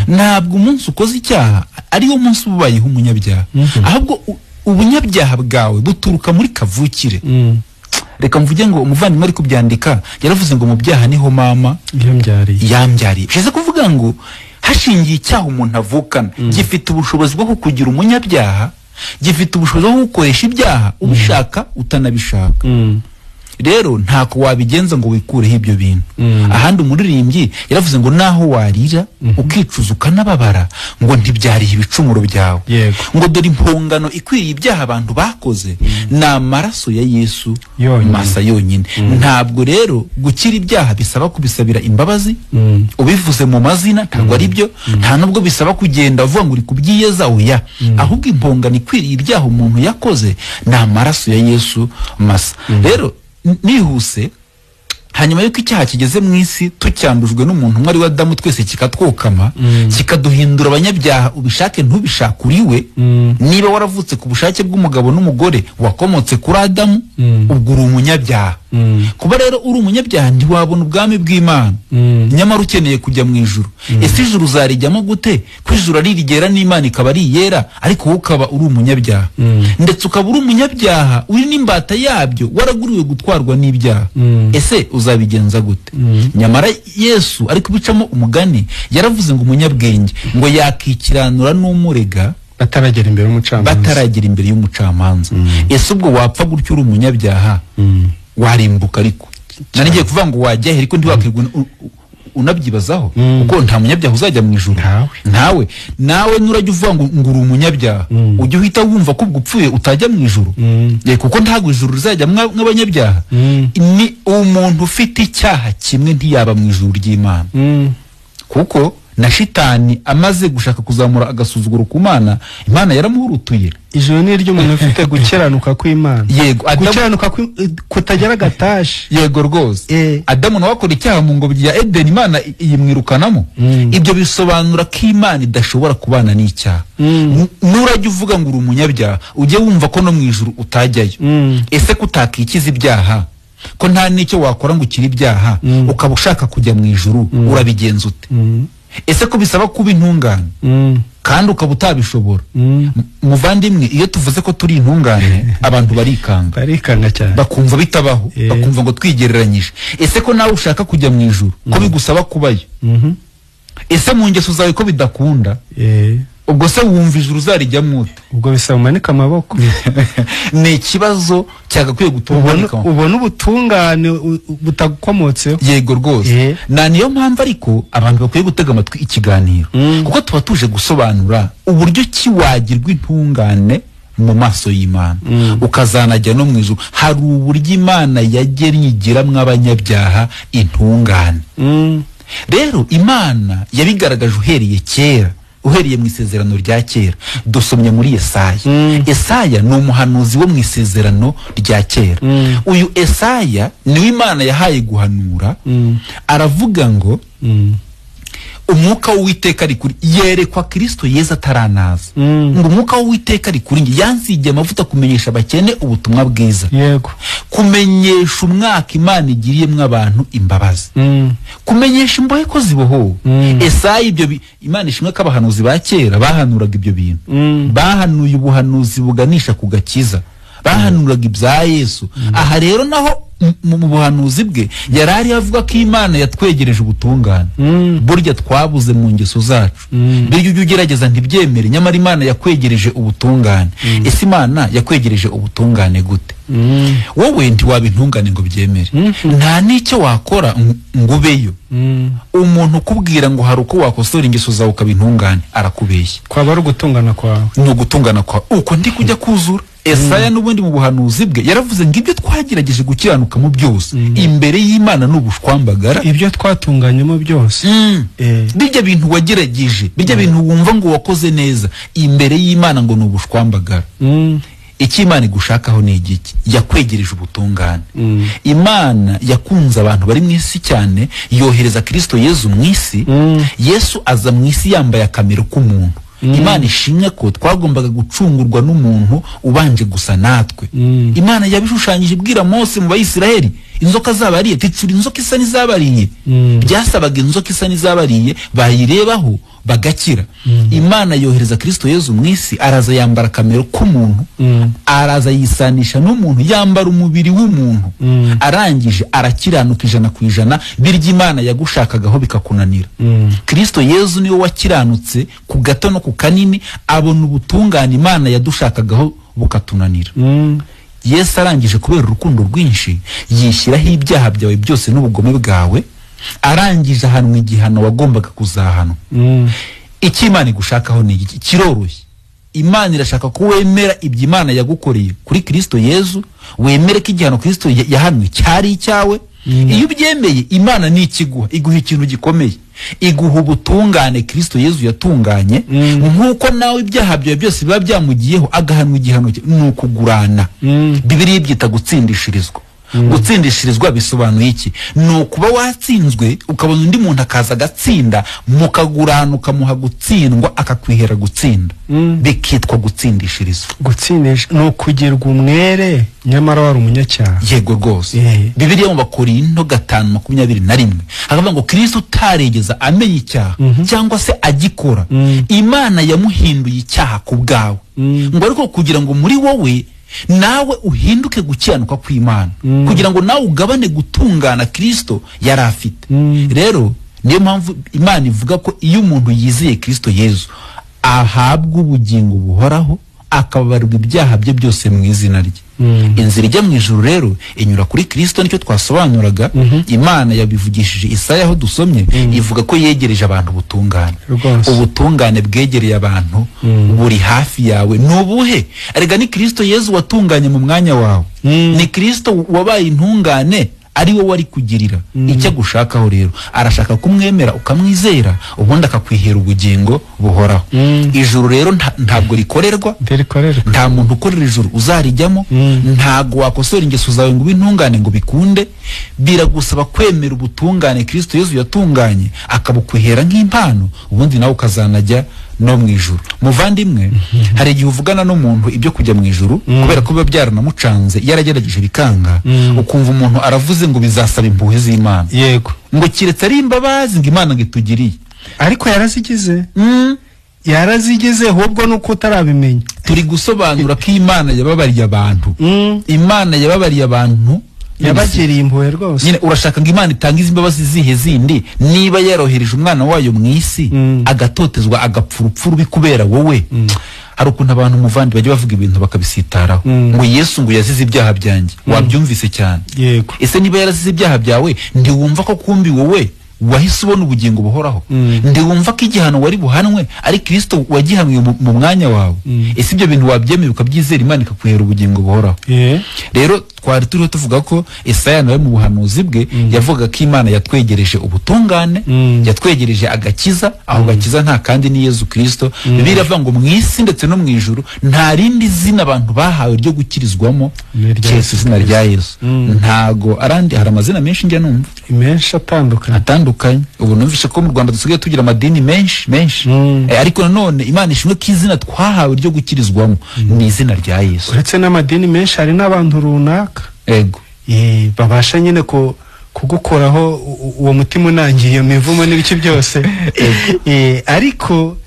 Ntabwo umunsi ukoze icyaha ariwo munsi ubayeho umunyabyaha, ahubwo ubunyabyaha bwawe buturuka muri kavukire. Reka mvuge ngo umuvandimwe ari kubyandika yaravuze ngo mu byaha niho mama yambyariye. Bishatse kuvuga ngo hashingiye icyaha umuntu avukana gifite ubushobozi bwo kukugira umunyabyaha, gifite ubushobozi bwo gukoresha ibyaha ubishaka utanabishaka. Rero ntako wabigenza ngo wikureho ibyo bintu. Ahandi umuririmbyi yaravuze ngo naho warira ukicuza ukanababara ngo ntibyarihe ibicumuro byawe, ngo dore impongano ikwiriye ibyaha abantu bakoze ni amaraso ya Yesu masa yonyine. Ntabwo rero gukira ibyaha bisaba kubisabira imbabazi ubivuze mu mazina, ntabwo ari byo. Nta nubwo bisaba kugenda uvuga ngo uri kubyiyeza, oya. Ahubwo impongano ikwiriye ibyaha umuntu yakoze ni amaraso ya Yesu masa. Rero nihuse, hanyuma yuko icyaha kigeze mu isi tucyandujwe n'umuntu umwe ari we Adamu, twese kikatwokama, kikaduhindura abanyabyaha, ubishake ntubishake uriwe. Niba waravutse ku bushake bw'umugabo n'umugore wakomotse kuri Adamu, ubwo uri umunyabyaha. Kuba rero uri umunyabyaha ntiwabona ubwami bw'Imana, nyamara ukeneye kujya mu ijuru. Ese ijuru uzarijyamo gute ko ijuru ari rigera n'Imana ikaba ari iyera, ariko wowe ukaba uri umunyabyaha, ndetse ukaba uri umunyabyaha uri n'imbata yabyo, waraguriwe gutwarwa n'ibyaha. Ese uzabigenza gute? Nyamara Yesu ari kubicamo umugani, yaravuze ngo umunyabwenge ngo yakikiranura n'umurega bataragera imbere y'umucamanza, bataragera imbere y'umucamanza. Ese ubwo wapfa gutyo uri umunyabyaha, warimbuka? Ariko nari ngiye kuvuga ngo wajya he, ariko ntiwakwirwa unabyibazaho, kuko nta munyabyaha uzajya mu ijuru. Ntawe. Nawe nurajya uvuga ngo uri umunyabyaha, ujye uhita wumva ko ubwo upfuye utajya mu ijuru, kuko ntabwo ijuru rizajya mw'abanyabyaha. Ni umuntu ufite icyaha kimwe ntiyaba mu ijuru ry'Imana, kuko na shitani amaze gushaka kuzamura agasuzuguro ku Mana, Imana yaramuhurutuye. Ijuru ni iry'umuntu ufite gukiranuka kw'Imana. Yego, gukiranuka kutagira agatashi. Yego rwose. Adamu nawe akora icyaha mu ngobyi ya Edeni, Imana iyimwirukanamo. Ibyo bisobanura ko Imana idashobora kubana n'icyaha. Nurajya uvuga ngo uri umunyabyaha, ujye wumva ko no mu ijuru utajyayo. Ese kutakikiza ibyaha, ko nta n'icyo wakora ngo ukire ibyaha, ukaba ushaka kujya mu ijuru, urabigenza ute? Ese ko bisaba kuba intungane kandi ukaba utabishobora? Muvandimwe, iyo tuvuze ko turi intungane abantu barikanga, barikanga cyane, bakumva bitabaho, bakumva ngo twigereranyije. Ese ko nawe ushaka kujya mu ijuru, ko bigusaba kubayo? Ese mu ngeso zawe ko bidakunda? Ubwo se wumva ijuru uzarijyamo ute? Ubwo bisaba umanike amaboko. Ni ikibazo cyagakwiye gutuma ubona ubutungane butagukomotseho. Yego rwose. Na niyo mpamvu ariko abantu bakwiye gutega amatwi ikiganiro, kuko tuba tuje gusobanura uburyo ki wagirwa intungane mu maso y'Imana, ukazanajya no mu ijuru. Hari uburyo Imana yagennye igiramwo abanyabyaha intungane. Rero Imana yabigaragaje uhereye kera. Uhereye mu isezerano rya kera, dusomye muri Yesaya. Yesaya ni umuhanuzi wo mu isezerano rya kera. Uyu Yesaya niwe Imana yahaye guhanura. Aravuga ngo umwuka w'Uwiteka ari kuri, yerekwa Kristo Yesu ataranaza. Ngo umwuka w'Uwiteka ari kuri njye, yansigiye amavuta kumenyesha abakene ubutumwa bwiza. Yego. Kumenyesha umwaka Imana igiriyemwo abantu imbabazi. Kumenyesha imbohe ko zibohowe. Esaya ibyo Imana ishimwe ko abahanuzi ba kera bahanuraga ibyo bintu. Bahanuye ubuhanuzi buganisha ku gakiza. Bahanuraga ibya Yesu. Aha rero naho mu buhanuzi bwe yarari avuga ko Imana yatwegereje ubutungane. Burya twabuze mu ngeso zacu. Biryo ujye ugerageza ntibyemere, nyamara Imana yakwegereje ubutungane. Ese Imana yakwegereje ubutungane gute? Wowe ntiwaba intungane ngo byemere. Nta n'icyo wakora ngo ubeyo. Umuntu ukubwira ngo hari uko wakosora ingeso zawe ukaba intungane, arakubeshya. Kwaba ari ugutungana kwawe. Ni ugutungana kwawe. Uko ndi kujya kuzura. Esaya n'ubundi mu buhanuzi bwe yaravuze ngo ibyo twagerageje gukiranuka mu byose imbere y'Imana n'ubushwambagara, ibyo twatunganyemo byose, bijya bintu wagerageje, bijya bintu wumva ngo wakoze neza imbere y'Imana ngo n'ubushwambagara. Icyo Imana igushakaho ni igiki? Yakwegereje ubutungane. Imana yakunze abantu bari mu isi cyane, yohereza Kristo Yesu mu isi. Yesu aza mu isi yambaye akamero k'umuntu. Imana ishimwe ko twagombaga gucungurwa n'umuntu ubanje gusa natwe. Imana yabishushanyije ibwira Mose mu Bayisiraheli, inzoka zabariye, ticura inzoka isa n'izabariye. Byasabaga inzoka isa n'izabariye bayirebaho bagakira. Imana yohereza Kristo Yesu mu isi, araza yambara akamero k'umuntu, araza yisanisha n'umuntu, yambara umubiri w'umuntu. Arangije arakiranuka 100%, birya Imana yagushakagaho bikakunanira. Kristo Yesu niwe wakiranutse ku gato no ku kanini, abona ubutungane Imana yadushakagaho bukatunanira. Yesu arangije kubera urukundo rwinshi yishyiraho ibyaha byawe byose n'ubugome bwawe, arangije ahanwa igihano wagombaga kuzahanwa. Icyo Imana igushakaho ni iki? Kiroroshye. Imana irashaka ko wemera ibyo Imana yagukoreye kuri Kristo Yesu, wemere ko igihano Kristo yahanwe cyari icyawe. Iyo ubyemeye, Imana ni ikiguha, iguha ikintu gikomeye, iguha ubutungane Kristo Yesu yatunganye. Nkuko nawe ibyaha byawe byose biba byamugiyeho agahanwa igihano, ni ukugurana. Bibiliya ibyita gutsindishirizwa. Gutsindishirizwa bisobanuye iki? Ni ukuba watsinzwe ukabona undi muntu akaza agatsinda, mukagurana ukamuha gutsindwa akakwihera gutsinda. Bikitwa gutsindishirizwa. Gutsindisha ni ukugirwa umwere nyamara wari umunyacyaha. Yego rwose. Bibiliya mu Bakorinto 5:21 hakavuga ngo Kristo utaregeza amenya icyaha cyangwa se agikora, Imana yamuhinduye icyaha ku bwawe. Ngo ariko kugira ngo muri wowe nawe uhinduke gukiranuka kw'Imana, kugira ngo nawe ugabane gutungana Kristo yari afite. Rero niyo mpamvu Imana ivuga ko iyo umuntu yizeye Kristo Yesu ahabwa ubugingo buhoraho, akababarwa ibyaha bye byose mu izina rye. Inzira ijya mu ijuru rero inyura kuri Kristo, nicyo twasobanuraga. Imana yabivugishije Isaya aho dusomye, ivuga ko yegereje abantu ubutungane. Ubutungane bwegereye abantu buri hafi yawe. Nubuhe? Erega ni Kristo Yesu watunganye mu mwanya wawe. Ni Kristo wabaye intungane ari wowe wari kugirira. Icyo agushakaho rero, arashaka kumwemera ukamwizera, ubundi akakwihera ubugingo buhoraho. Ijuru rero ntabwo rikorerwa, nta muntu ukorera ijuru uzarijyamo. Ntago wakosora ingeso zawe ngo ubintungane ngo bikunde. Biragusaba kwemera ubutungane Kristo Yesu yatunganye, akabukwihera nk'impano, ubundi nawe ukazanajya no mu ijuru. Muvandimwe, hari igihe uvugana n'umuntu ibyo kujya mu ijuru, kubera ko biba byaranamucanze, yaragerageje bikanga, ukumva umuntu aravuze ngo bizasaba impuhwe z'Imana. Yego. Ngo kiretse ari imbabazi ngo Imana ngo itugiriye. Ariko yarazigize. Yarazigize ahubwo nuko utarabimenya. Turi gusobanura ko Imana yababariye abantu. Imana yababariye abantu, yabagiriye impuhwe rwose. Nyine urashaka ngo Imana itange izi mbabazi zihe zindi niba yarohereje umwana wayo mu isi, agatotezwa agapfa urupfu rubi kubera wowe? Hari ukuntu abantu muvandi bajya bavuga ibintu bakabisitaraho, ngo Yesu ngo yazize ibyaha byanjye. Wabyumvise cyane. Yego. Ese niba yarazize ibyaha byawe, ntiwumva ko kumbi wowe wahise ubona ubugingo buhoraho? Ntiwumva ko igihano wari buhanwe ari Kristo wagihanwe mu mwanya wawe? Ese ibyo bintu wabyemeye ukabyizera, Imana ikakwihera ubugingo buhoraho? Rero Twari turiho tuvuga ko Esaya nawe mu buhanuzi bwe yavuga ko Imana yatwegereje ubutungane, yatwegereje agakiza, aho gakiza nta kandi ni Yesu Kristo. Bibiliya iravuga ngo mu isi ndetse no mu ijuru nta rindi zina abantu bahawe ryo gukirizwamo keretse izina rya Yesu. Ntago arandi, hari amazina menshi njya numva menshi atandukanye. Ubu numvise ko mu Rwanda dusigaye tugira amadini menshi menshi, ariko nanone Imana ishimwe ko izina twahawe ryo gukirizwamo ni izina rya Yesu. Uretse n'amadini menshi hari n'abantu runaka ego babasha nyine kugukoraho uwo mutima unangiye iyo mivumo n'ibiki byose, ariko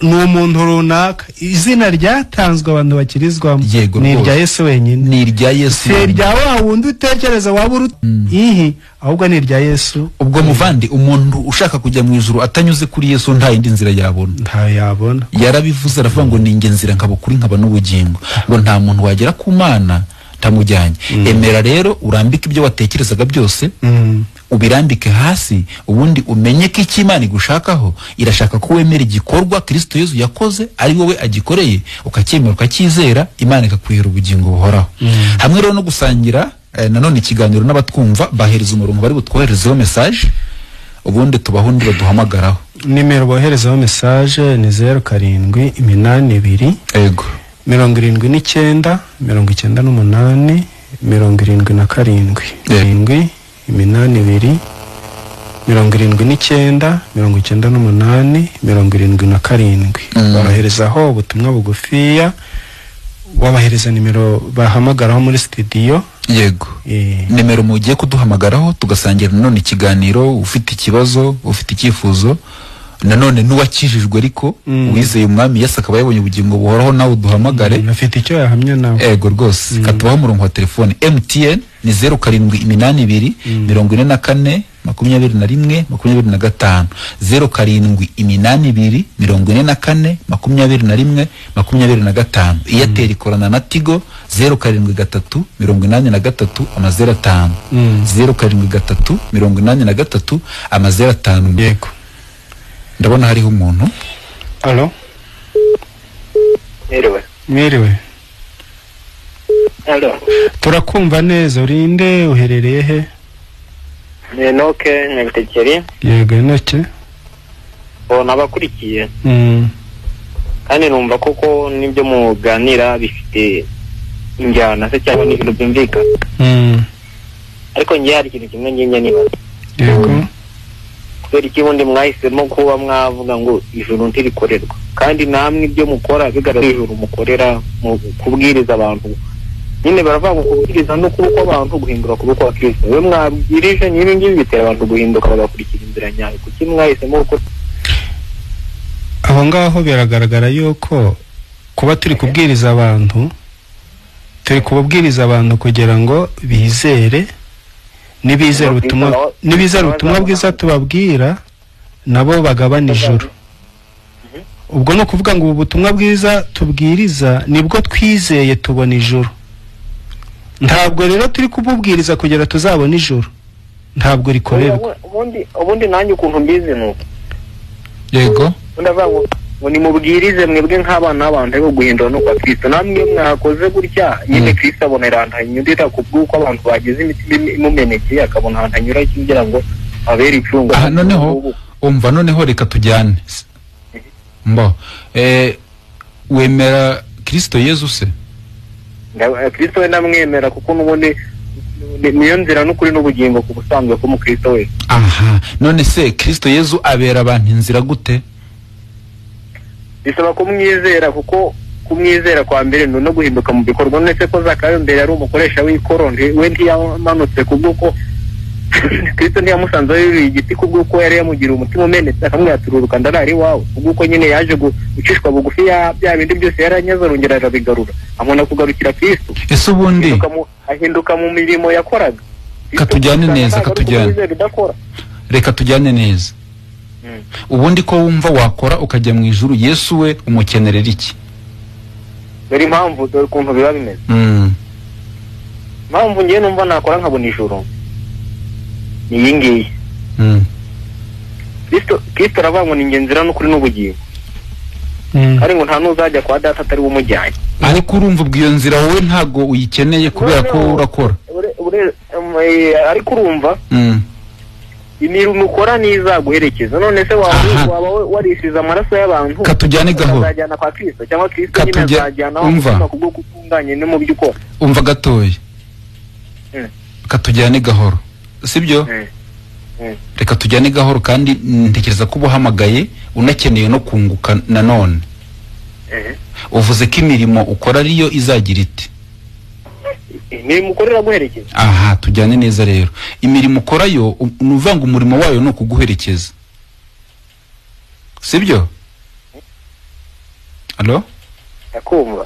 ni umuntu runaka. Izina ryatanzwe abantu bakirizwamo ni irya Yesu wenyine, ni irya Yesu, si irya wa wundi utekereza waba uri ihi, ahubwo ni irya Yesu. Ubwo muvandi, umuntu ushaka kujya mu ijuru atanyuze kuri Yesu nta yindi nzira yabona, nta yabona. Yarabivuze aravuga ngo ni inge nzira nkaba kuri nkaba n'ubugingo, ngo nta muntu wagera ku Mana tamujyanye. Emera rero urambike ibyo watekerezaga byose, ubirambike hasi, ubundi umenye ko icyo Imana igushakaho, irashaka ko wemera igikorwa Kristo Yesu yakoze ari wowe agikoreye, ukacyemera ukacyizera, Imana ikakwihera ubugingo buhoraho. Hamwe rero no gusangira nanone ikiganiro n'abatwumva, bahereza umurongo bari butwoherezeho message, ubundi tubaho undi baduhamagaraho. Nimero boherezaho message ni 0782 ego 79 98 77 7 82 79 98 77. Baroherezaho ubutumwa bugufiya, wabahereza nimero bahamagaraho muri studio. Yego, nimero mugiye kuduhamagaraho tugasangira nanone ikiganiro, ufite ikibazo, ufite icyifuzo, nanone n'uwakijijwe ariko wizeye umwami Yesu akaba yabonye ubugingo buhoraho, nawe uduhamagare, afite icyo yahamya nawe. Ego rwose, katubaho umurongo wa telefone MTN ni 0782 44 21 25, 0782 44 21 25. Airtel ikorana na Tigo 073 83 05, 073 83 05. Yego, ndabona hariho umuntu. Allo, mwiriwe. Mwiriwe. Allo, turakumva neza. Urinde, uherereye he? Ni Enoke Nyabitekeri. Yego Enoke, nabakurikiye kandi numva koko nibyo muganira bifite injyana se cyangwa n'ibintu byumvikana, ariko ngiye hari ikintu kimwe ngiye nibaza. Yego, kubera iki ubundi mwahisemo kuba mwavuga ngo ijuru ntirikorerwa, kandi namwe ibyo mukora bigaragaza ijuru mukorera mu kubwiriza abantu? Nyine baravuga ngo kubwiriza no kuba abantu guhindura kuba kwa Kristo. We mwabwirije nyine ngibi bitera abantu guhinduka bagakurikira inzira nyayo. Kuki mwahisemo uko? Aho ngaho biragaragara yuko kuba turi kubwiriza abantu, turi kubabwiriza abantu kugira ngo bizere, nibizera ubutumwa bwiza tubabwira nabo bagabana ijuru. Ubwo no kuvuga ngo ubutumwa bwiza tubwiriza nibwo twizeye tubona ijuru. Ntabwo rero turi kububwiriza kugira tuzabona ijuru, ntabwo rikorerwa. Ubundi nanjye ukuntu mbizi nuko. Yego, ndavuga ngo nimubwirize mwebwe nk'abana b'abantu ariko guhindura no kwa Kristo. Namwe mwakoze gutya nyine Kristo abonera ahantu anyurira ku bw'uko abantu bagize imitima imumenekeye, akabona ahantu anyura kugira ngo abere icungo. Aha noneho umva, noneho reka tujyane mbo wemera Kristo Yesu se? Kristo we ndamwemera kuko n'ubundi niyo nzira n'ukuri n'ubugingo ku busanzwe ko mu Kristo we. Aha, none se Kristo Yesu abera abantu inzira gute? Bisaba kumwizera, kuko kumwizera kwa mbere no guhinduka mu bikorwa. None se ko Zakayo mbere yari umukoresha w'ikoro, we ntiyamanutse kubw'uko Kristo ntiyamusanze yuriye igiti, kubw'uko yari yamugira umutima umenetse akamwatururuka ndarari iwawe, kubw'uko nyine yaje gucishwa bugufi ya bya bindi byose yaranyaze arongera arabigarura, amona kugarukira Kristo. Ese ubundi ahinduka mu mirimo yakoraga. Katujyane neza, katujyane. Reka tujyane neza. Ubundi ko wumva wakora ukajya mu ijuru, Yesu we umukenerera iki? Dore impamvu, dore ukuntu biba bimeze. Impamvu ngiye numva nakora nkabona ijuru ni iyi ngiyi. Kristo aravuga ngo ni inzira n'ukuri n'ubugingo. Kandi ngo nta n'uzajya kwa data atari we umujyanye. Ariko urumva ubwo iyo nzira wowe ntago uyikeneye kubera ko urakora. Ariko urumva imirimo ukora nizaguherekeza. None se waba warisize amaraso y'abantu, katujyane gahoro, ukazajyana kwa Kristo cyangwa Kristo nyine azajyana aho kubwo kutunganye no mu byo ukora. Umva gatoya, katujyane gahoro, sibyo? Reka tujyane gahoro, kandi ntekereza ko ubuhamagaye unakeneye no kunguka nanone. Uvuze ko imirimo ukora ariyo izagira iti imirimo ukorera guherekeza. Aha tujyane neza rero. Imirimo ukora yo nuvanga umurimo wayo no kuguherekeza, sibyo? Allo, ndakumva.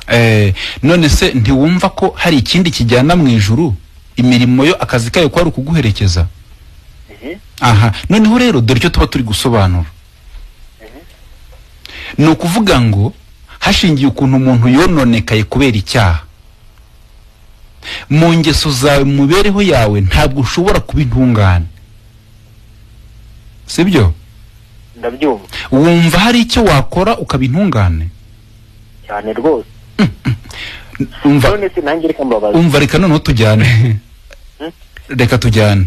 None se ntiwumva ko hari ikindi kijyana mu ijuru? Imirimo yo akazi kayo kwari ukuguherekeza. Aha noneho rero dore icyo tuba turi gusobanura. Ni ukuvuga ngo hashingiye ukuntu umuntu yononekaye kubera icyaha, mu ngeso zawe, mu mibereho yawe, ntabwo ushobora kuba intungane, sibyo? Ndabyumva. Wumva hari icyo wakora ukaba intungane cyane rwose. Umva, none se nanjye reka mbabaze. Umva, reka noneho tujyane. Reka tujyane.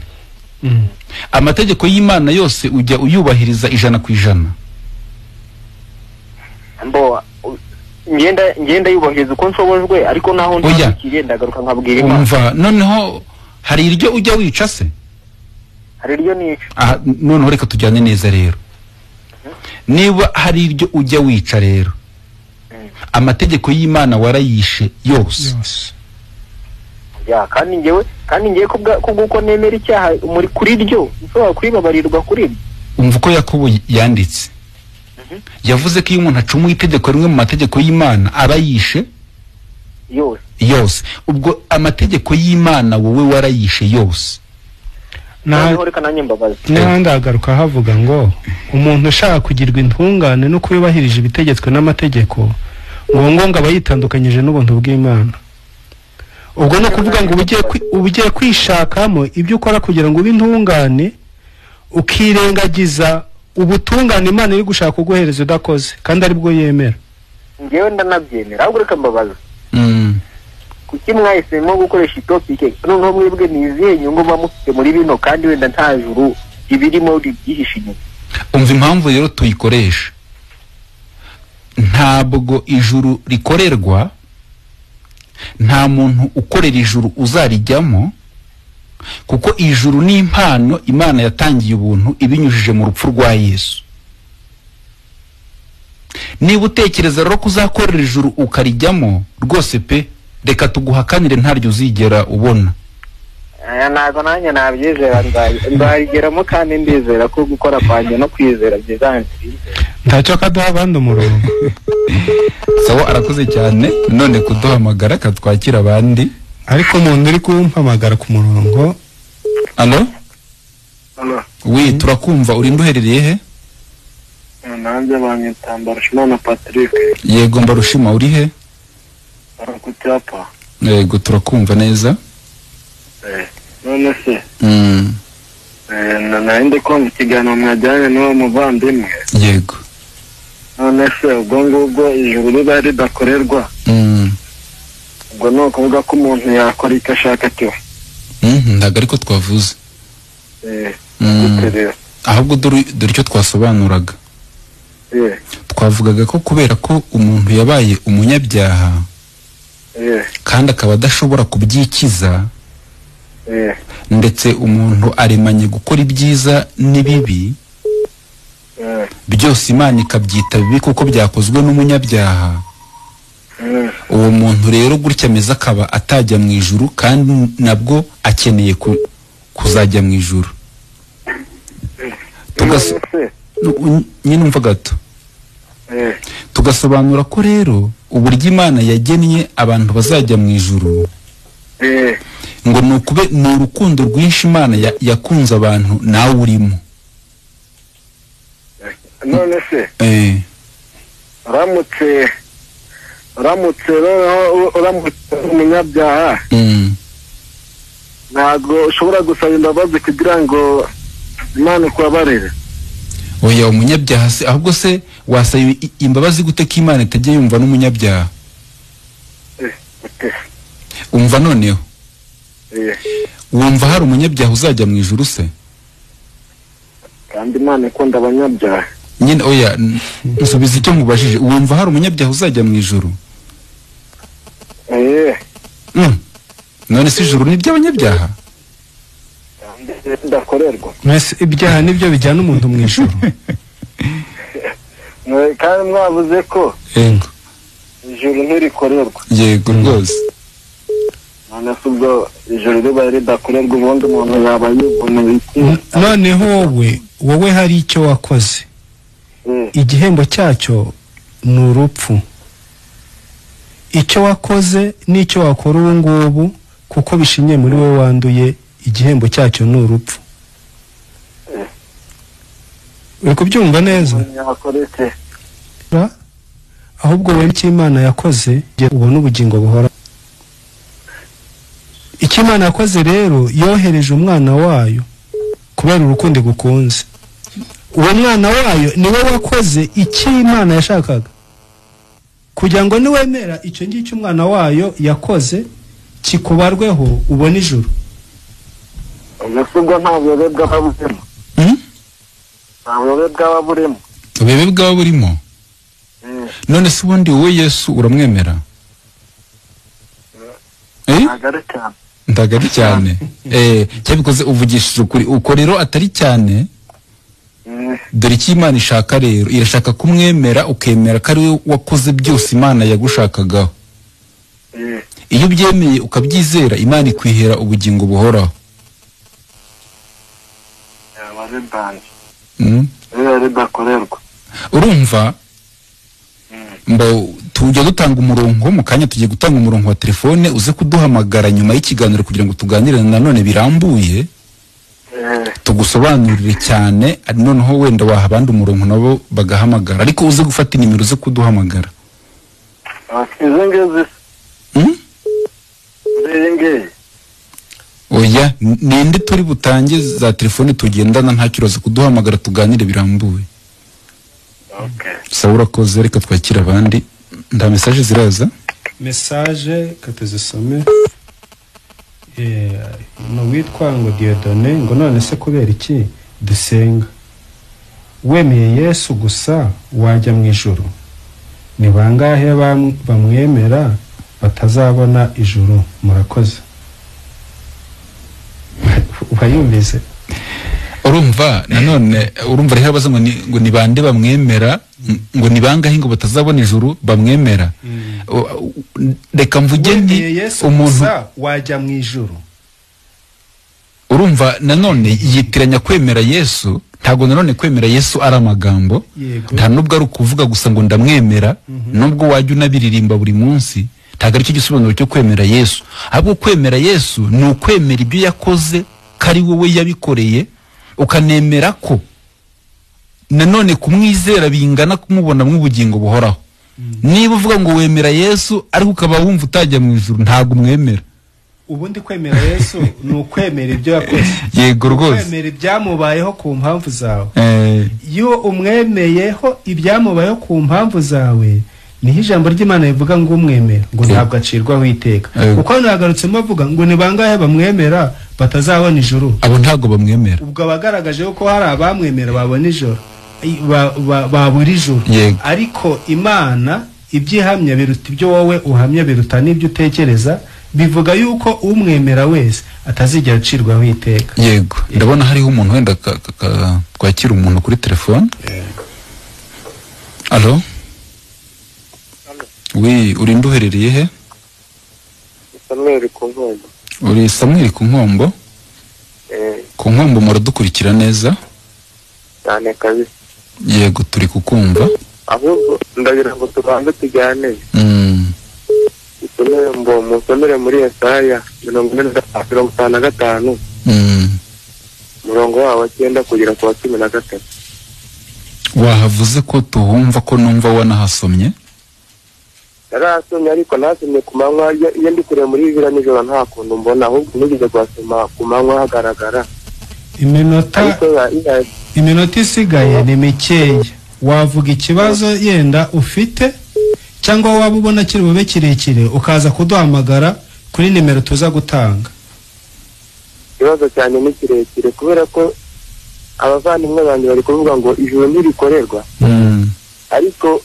Amategeko y'Imana yose ujya uyubahiriza 100%? Mbo ngenda yubahiriza uko nshobojwe, ariko naho ntakiriye ndagaruka nkabwira Imana. Umva, noneho hari iryo ujya wica se? Hari iryo nica. Ah, noneho reka tujyane neza rero. Niba hari iryo ujya wica rero, amategeko y'Imana warayishe yose. Ya, kandi ngewe kubwo nemera icyaha muri kuri ryo nshobora kuribabarirwa kuri ryo. Umva uko Yakobo yanditse. Yavuze ko iyo umuntu acumuye itegeko rimwe mu mategeko y'Imana aba yishe yose. Ubwo amategeko y'Imana wowe warayishe yose. N'ahandi hagaruka havuga ngo umuntu ushaka kugirwa intungane no kuyubahirije ibitegetswe n'amategeko, ngo ngo aba yitandukanyije n'ubuntu bw'Imana. Ubwo no kuvuga ngo ugiye kwishakamo ibyo ukora kugira ngo ube intungane, ukirengagiza ubutungane Imana iri gushaka kuguhereza udakoze, kandi aribwo yemera. Ngewe ndanabyemera, ahubwo reka mbabaza. Kuki mwahisemo gukoresha itopike? Noneho mwebwe ni izihe nyungu muba mufite muri bino, kandi wenda nta juru ibirimo byihishe inyuma? Umva impamvu rero tuyikoresha. Ntabwo ijuru rikorerwa, nta muntu ukorera ijuru uzarijyamo, kuko ijuru ni impano Imana yatangiye ubuntu ibinyujije mu rupfu rwa Yesu. Niba utekereza rero kuzakorera ijuru ukarijyamo, rwose pe, reka tuguhakanire ntaryo uzigera ubona. Ntabwo nanjye nabyizera, nzarigeramo kandi ndizera ko gukora kwanjye no kwizera byizanze. Ntacyo kaduha abandi umurongo. Sawa, arakoze cyane none kuduhamagara katwakira abandi. Ariko umuntu uri kumpamagara ku murongo. Allo? Allo. Oui, turakumva. Uri nduherereye he? Nanjye banyita Mbarushimana Patrick. Yego Mbarushima, uri he? Ku cyapa. Yego turakumva neza. None se nari kumva ikiganiro mwajyanye n'uwo muvandimwe. Yego. None se ubwo ngubwo ijuru riba ridakorerwa, ubwo ni ukuvuga ko umuntu yakora icyo ashaka cyo? Ntabwo ariko twavuze. Ahubwo dore icyo twasobanuraga. Twavugaga ko kubera ko umuntu yabaye umunyabyaha kandi akaba adashobora kubyikiza, ndetse umuntu aremanye gukora ibyiza n'ibibi byose Imana ikabyita bibi kuko byakozwe n'umunyabyaha. Uwo muntu rero gutya ameze akaba atajya mu ijuru, kandi nabwo akeneye kuzajya mu ijuru. Nyine umva gato. Tugasobanura ko rero uburyo Imana yagennye abantu bazajya mu ijuru, ngo nukube ni urukundo rwinshi Imana yakunze abantu nawe urimo. None se uramutse umunyabyaha, ntabwo ushobora gusaba imbabazi kugira ngo Imana ikubabarire? Oya, umunyabyaha se ahubwo se wasaba imbabazi gute ko Imana itajya yumva n'umunyabyaha? Umva noneho, wumva hari umunyabyaha uzajya mu ijuru se? Kandi Imana ikunda abanyabyaha nyine. Oya, nsubiza icyo nkubajije, wumva hari umunyabyaha uzajya mu ijuru? None se ijuru ni iry'abanyabyaha? Ndakorerwa. Mwese ibyaha nibyo bijyana umuntu mu ijuru. Kandi mwavuze ko ijuru ntirikorerwa. Yego rwose. None se ubwo ijuru riba ridakorerwa, ubundi umuntu yaba yiboneye iki? Noneho wowe hari icyo wakoze, igihembo cyacyo ni urupfu. Icyo wakoze n'icyo wakora ubu ngubu, kuko bishingiye muri wowe wanduye, igihembo cyacyo ni urupfu. Uri kubyumva neza? Ahubwo wowe icyo Imana yakoze ubona ubugingo buhora. Icyo Imana yakoze rero, yohereje umwana wayo kubera urukundo gukunze. Uwo mwana wayo niwe wakoze icyo Imana yashakaga, kugira ngo niwemera icyo ngicyo umwana wayo yakoze kikubarweho ubone ijuru. Ubwo nta buyobe bwaba burimo. Nta buyobe bwaba burimo. Ubuyobe bwaba burimo? None se ubundi wowe Yesu uramwemera? Ntabwo ari cyane. Cyabikoze uvugishije ukuri. Uko rero atari cyane, dore icyo Imana ishaka rero, irashaka kumwemera, ukemera ko ari we wakoze byose Imana yagushakagaho. Iyo ubyemeye ukabyizera, Imana ikwihera ubugingo buhoraho. Urumva tujya dutanga umurongo mu kanya, tugiye gutanga umurongo wa telefone, uze kuduhamagara nyuma y'ikiganiro kugira ngo tuganire nanone birambuye, tugusobanurire cyane. Noneho wenda waha abandi umurongo nabo bagahamagara, ariko uze gufata inimero uze kuduhamagara. Oya, ninde turi butange za telefone tugendana, nta kibazo, kuduhamagara tuganire birambuye. Sawa, urakoze. Reka twakira abandi. Nda message ziraza. Message katuzisome. No witwa ngo Dieudonné ngo none se kubera iki dusenga? Wemeye Yesu gusa wajya mu ijuru? Ni bangahe bamwemera batazabona ijuru? Murakoze. Wayumvise? Urumva nanone, urumva rero baza ngo ni bande bamwemera, ngo ni bangahe ngo batazabona ijuru bamwemera. Reka mvuge nti umuntu wajya mu ijuru. Urumva nanone yitiranya kwemera Yesu. Ntago nanone kwemera Yesu ari amagambo, nta nubwo ari ukuvuga gusa ngo ndamwemera, nubwo wajya unabiririmba buri munsi, ntago ari cyo gisobanuro cyo kwemera Yesu. Ahubwo kwemera Yesu ni ukwemera ibyo yakoze ko ari wowe yabikoreye, ukanemera ko nanone kumwizera bingana kumubona mu bugingo buhoraho. Niba uvuga ngo wemera Yesu ariko ukaba wumva utajya mu ijuru, ntago umwemera. Ubundi kwemera Yesu ni ukwemera ibyo yakoze. Yego rwose. Kwemera ibyamubayeho ku mpamvu zawe. Iyo umwemeyeho ibyamubayeho ku mpamvu zawe, niho ijambo ry'Imana rivuga ngo umwemera ngo ntabwo acirwaho iteka. Kuko hano yagarutsemo avuga ngo ni bangahe bamwemera batazabona ijuru? Abo ntago bamwemera. Ubwo abagaragaje ko hari abamwemera babona ijuru, babura ijuru. Ariko Imana ibyihamya biruta ibyo wowe uhamya, biruta n'ibyo utekereza. Bivuga yuko umwemera wese atazigera acirwaho iteka. Yego, ndabona hariho umuntu wenda twakira umuntu kuri telefone. Allo? Oui, uri nduherereye he? Samuel ku Nkombo. Uri Samuel ku Nkombo? Ku Nkombo muradukurikira neza? Cyane kabisa. Yego, turi kukumva. Ahubwo ndagira ngo tubanze tujyane. Musomere muri Yesaya 45 murongo wawo 9 kugera ku wa 13. Wahavuze ko tuhumva ko numva wanahasomye? Narasomye ariko nasomye ku manywa, iyo ndi kure muri Bibiliya nijoro nta kuntu mbona, ahubwo nigeze kuhasoma ku manywa hagaragara. Iminota Iminota isigaye ni mikeya, wavuga ikibazo yenda ufite cyangwa waba ubona kiri bube kirekire ukaza kuduhamagara kuri nimero tuza gutanga. Ikibazo cyane ni kirekire kubera ko abavandimwe banjye bari kuvuga ngo ijuru ntirikorerwa, ariko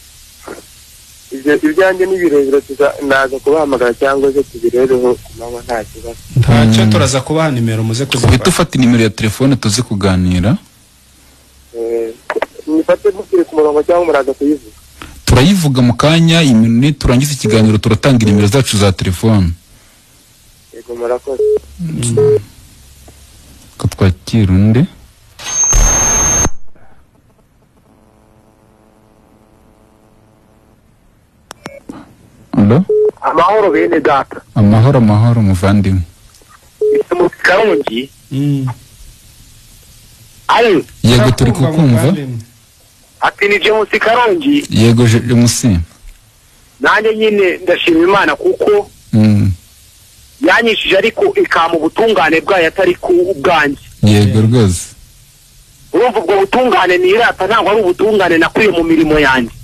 ibyanjye ni birebire, naza kubahamagara cyangwa se tubirebeho ku manywa nta kibazo. Ntacyo, turaza kubaha nimero muze kuzifata. Uhita ufata nimero ya telefone tuze kuganira. Nifate mukiri ku murongo cyangwa muraza kuyivuga? Turayivuga mu kanya, turangiza ikiganiro turatanga nimero zacu za telefone. Yego, murakoze. Ko twakira undi. Allo? Amahoro bene data. Amahoro, amahoro muvandimwe. Mu Karongi. Allo? Yego, turi kukumva. Ati ni James Karongi. Yego James. Nanjye nyine ndashima Imana kuko yanyishije ariko ikama ubutungane bwayo atari ku bwanjye. Yego rwose. Urumva ubwo butungane nirata ntabwo ari ubutungane nakuye mu mirimo yanjye.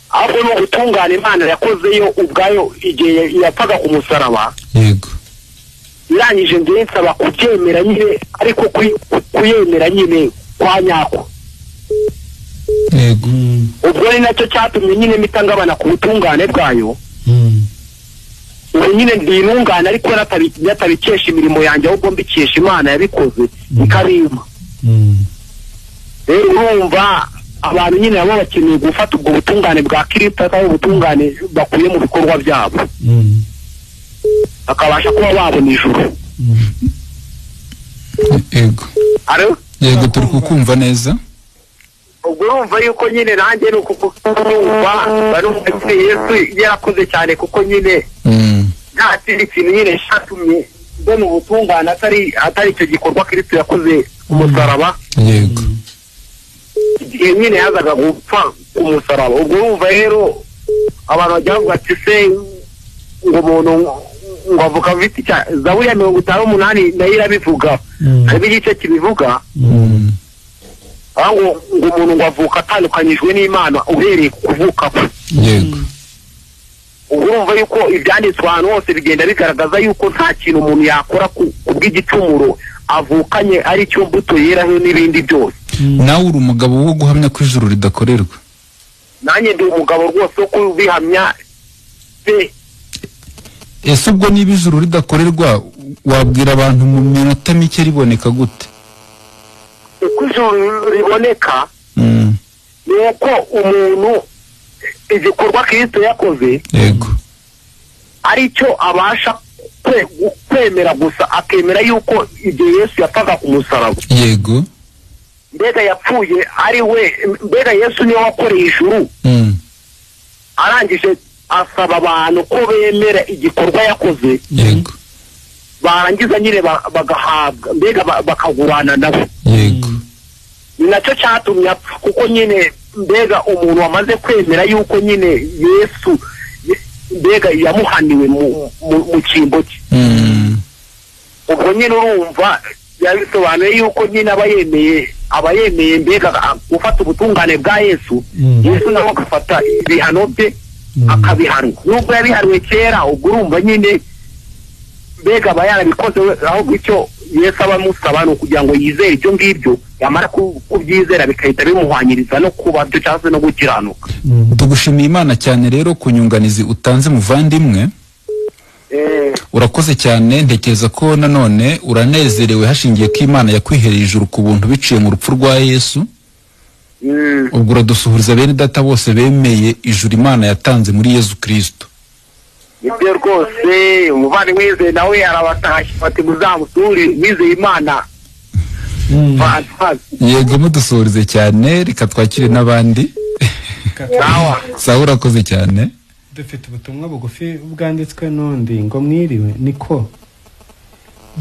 Ahubwo ni ubutungane Imana yakozeyo ubwayo igihe yapfaga ku musaraba. Yego. Irangije ngiye nsaba kubyemera nyine, ariko kuyemera nyine kwa nyako. Yego. Ubwo ni nacyo cyatumye nyine mitangabana ku butungane bwayo. Ubu nyine ndi intungane ariko natabikesha imirimo yanjye, ahubwo mbikesha Imana yabikoze ikabimpa. Rero urumva abantu nyine baba bakeneye gufata ubwo butungane bwa Kristo atari ubutungane bakuye mu bikorwa byabo, bakabasha kuba babona ijuru. Yego. Allo? Yego, turi kukumva neza. Ubwo urumva yuko nyine nanjye ni ukukumva barumva Yesu yarakoze cyane, kuko nyine nta kindi kintu nyine cyatumye mbona ubutungane atari icyo gikorwa Kristo yakoze ku musaraba. Yego. Igihe nyine yazaga gupfa ku musaraba. Ubwo urumva rero abantu bajya bavuga ati se ngo umuntu ngo avuka afite icyaha, Zaburi ya 58 nayo irabivuga, harimo igice kibivuga ngo umuntu ngo avuka atandukanyijwe n'Imana uhereye ku kuvuka kwe. Yego. Ubwo urumva yuko ibyanditswe ahantu hose bigenda bigaragaza yuko nta kintu umuntu yakora ku bw'igicumuro avukanye ari cyo mbuto yeraho n'ibindi byose. Nawe uri umugabo wo guhamya ko ijuru ridakorerwa? Nanjye ndi umugabo rwose wo kubihamya pe. Ese ubwo niba ijuru ridakorerwa wabwira abantu mu minota mike riboneka gute? Uko ijuru riboneka ni uko umuntu igikorwa Kristo yakoze, yego, aricyo abasha kwemera gusa, akemera yuko igihe Yesu yapfaga ku musaraba, yego, mbega yapfuye ari we, mbega Yesu niwe wakoreye ijuru. Arangije asaba abantu ko bemera igikorwa yakoze, yego, barangiza nyine bagahabwa, mbega bakagurana nabo. Yego. Ni nacyo cyatumye apfa, kuko nyine mbega umuntu wamaze kwemera yuko nyine Yesu mbega yamuhaniwe mu cyimbo cye. Ubwo nyine urumva yabisobanuye yuko nyine aba yemeye mbega gufata ubutungane bwa Yesu. Yesu nawe agafata ibihano bye akabihanwa, nubwo yabihanwe kera. Ubwo urumva nyine mbega aba yarabikoze, ahubwo icyo Yesu aba amusaba ni ukugira ngo yizere ibyo ngibyo, yamara kubyizera bigahita bimuhwanyiriza no kuba byo cyangwa se no gukiranuka. Tugushimiye Imana cyane rero ku nyunganizi utanze muvandimwe. Urakoze cyane, ntekereza ko nanone uranezerewe hashingiye ko Imana yakwihereye ijuru ku buntu biciye mu rupfu rwa Yesu. Ubwo uradusuhuriza bene data bose bemeye ijuru Imana yatanze muri Yesu Kristo. Nibyo rwose, umuvandimwe wizeye nawe arabatashye bati muzamusure wizeye Imana. Yego, mudusuhurize cyane, reka twakire n'abandi. Sawa, urakoze cyane. Dufite ubutumwa bugufi bwanditswe n'undi ngo mwiriwe, niko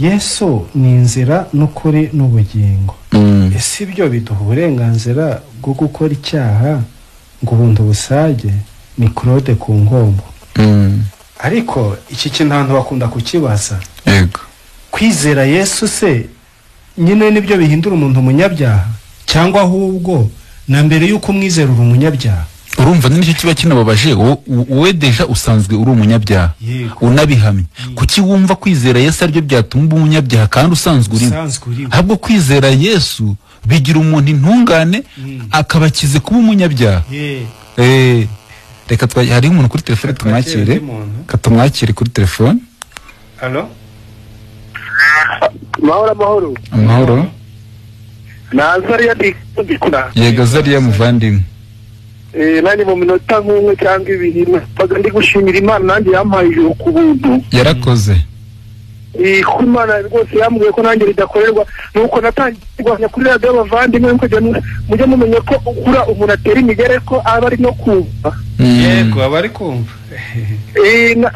Yesu ni inzira n'ukuri n'ubugingo. Ese ibyo biduha uburenganzira bwo gukora icyaha ngo ubuntu busage? Ni Claude ku Nkombo. Ariko iki kintu abantu bakunda kukibaza. Yego. Kwizera Yesu se Nyine nibyo bihindura umuntu umunyabyaha, cyangwa ahubwo na mbere y'uko umwizera uri umunyabyaha. Urumva nicyo kiba kinababaje, wowe deja usanzwe uri umunyabyaha unabihamye, kuki wumva kwizera Yesu aribyo byatuma uba umunyabyaha kandi usanzwe uri? Ahubwo kwizera Yesu bigira umuntu intungane, akabakize kuba umunyabyaha. Reka hari umuntu kuri telefone tumwakire, katumwakire kuri telefone. Allo, mahoro amahoro. Amahoro. Na Azariya dikura. Yego Azariya muvandimwe. Nani mu minota nk'umwe cyangwa ibiri mbaga ndi gushimira Imana nanjye yampaye ijuru ku buntu. Yarakoze. Ko Imana rwose yambwiye ko nanjye ridakorerwa, nuko natangiye kurwanya kuri radiyo abavandimwe, mujye mumenya ko ukura umuntu atera imigere ko aba ari no kumva. Yego aba ari kumva.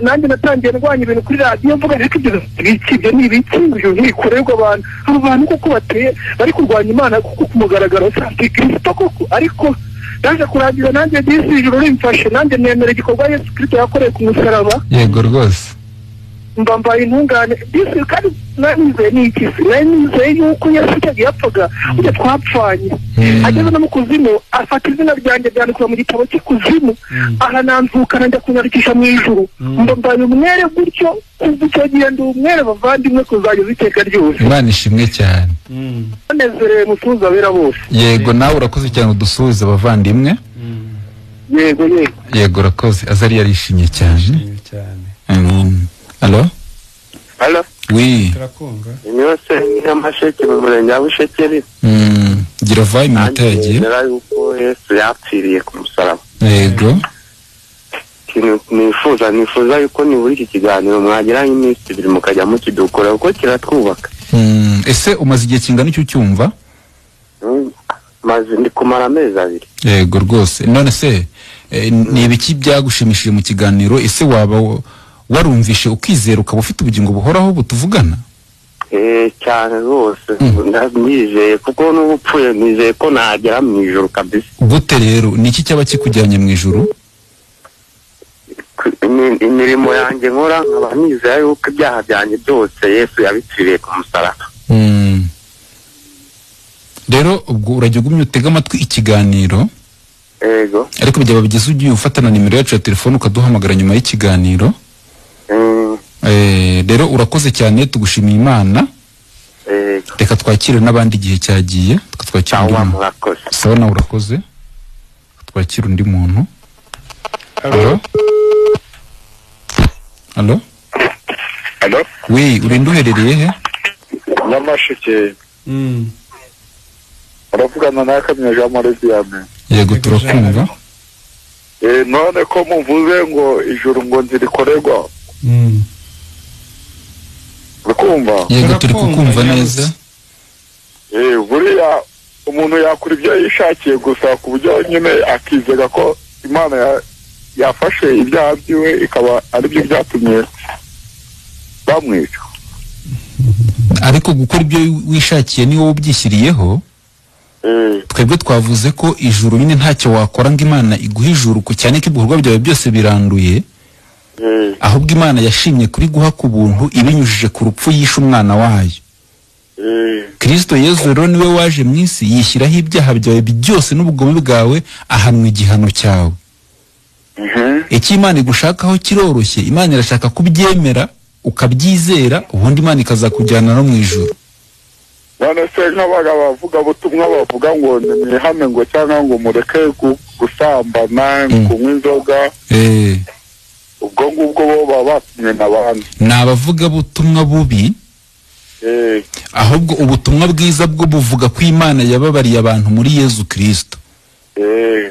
Nanjye natangiye ndwanya ibintu kuri radiyo mvuga ariko ibyo biki, ibyo ni ibiki, ibyo ntibikorerwa abantu. Abo bantu kuko bateye bari kurwanya Imana kuko ku mugaragaro si Kristo koko, ariko naje kurangira nanjye disi ijuru rimfashe, nanjye nemera igikorwa Yesu Kristo yakoreye ku musaraba. Yego rwose. Mba mbaye intungane disi, kandi nanizeye ni iki? Nanizeye yuko Yesu yagiye yapfaga ujya twapfanye, ageze no mu kuzimu afata izina ryanjye ryandikwa mu gitabo cy'ikuzimu, arananzukana njya kunyarukisha mu ijuru. Mba mbaye umwere gutyo, kuva icyo gihe ndi umwere bavandimwe kuzageza iteka ryose. Imana ishimwe cyane. Banezerewe musuhuza abera bose. Yego nawe urakoze cyane udusuhuze abavandimwe. Yego yego. Yego urakoze. Azari yarishimye cyane. Allo? Allo? Oui. Turakumva. Niyo se Nyamasheke mu murenge wa Bushekeri. Gira vayi iminota yagiye. Nemera yuko Yesu yapfiriye ku musaraba. Yego. Nifuza yuko nibura iki kiganiro mwagira nk'iminsi ibiri mukajya mukidukora kuko kiratwubaka. Ese umaze igihe kingana iki ucyumva? Maze ndi kumara amezi abiri. Yego rwose. None se ni ibiki byagushimishije mu kiganiro? Ese waba warumvishe ukizera ukaba ufite ubugingo buhoraho butuvugana? Cyane rwose ndizeye, kuko n'ubu upfuye nizeye ko nagera mu ijuru kabisa. Gute rero niki cyaba kikujyanye mu ijuru? Imirimo yanjye nkora nkaba nizeye yuko ibyaha byanjye byose Yesu yabiciriye ku musaraba. Rero ubwo urajya ugumye utega amatwi ikiganiro. Yego. Ariko byaba byiza ugiye ufata na nimero yacu ya telefone ukaduhamagara nyuma y'ikiganiro. Rero urakoze cyane, tugushimiye Imana. Reka twakire n'abandi igihe cyagiye. Twakire undi muntu. Sawa nawe urakoze. Twakire undi muntu. Allo? Allo? Allo? Oui, urinde uherereye he? Nyamasheke. Uravugana na Kamya Jean Marie Vianney. Yego turakumva. None ko muvuze ngo ijuru ngo ntirikorerwa. Urakumva? Yego turi kukumva neza. Buriya umuntu yakora ibyo yishakiye gusa ku buryo nyine akizega ko Imana yafashe ibyaha byiwe ikaba aribyo byatumye bamwica. Ariko gukora ibyo wishakiye ni wowe ubyishyiriyeho. Twebwe twavuze ko ijuru nyine ntacyo wakora ngo Imana iguhe ijuru, cyane ko ibikorwa byawe byose biranduye. Ahubwo Imana yashimye kuri guha ku buntu ibinyujije ku rupfu yishe umwana wayo. Kristo Yesu rero niwe waje mu isi yishyiraho ibyaha byawe byose n'ubugome bwawe, ahanwa igihano cyawe. Icyo Imana igushakaho kiroroshye, Imana irashaka kubyemera ukabyizera, ubundi Imana ikazakujyana no mu ijuru. None se nk'abagabo bavuga butumwa bavuga ngo nimwihane ngo cyangwa ngo mureke gusambana, kunywa inzoga, ubwo ngubwo bo baba batumwe n'abandi. Ni abavuga butumwa bubi. Ahubwo ubutumwa bwiza bwo buvuga ko Imana yababariye abantu muri Yesu Kristo.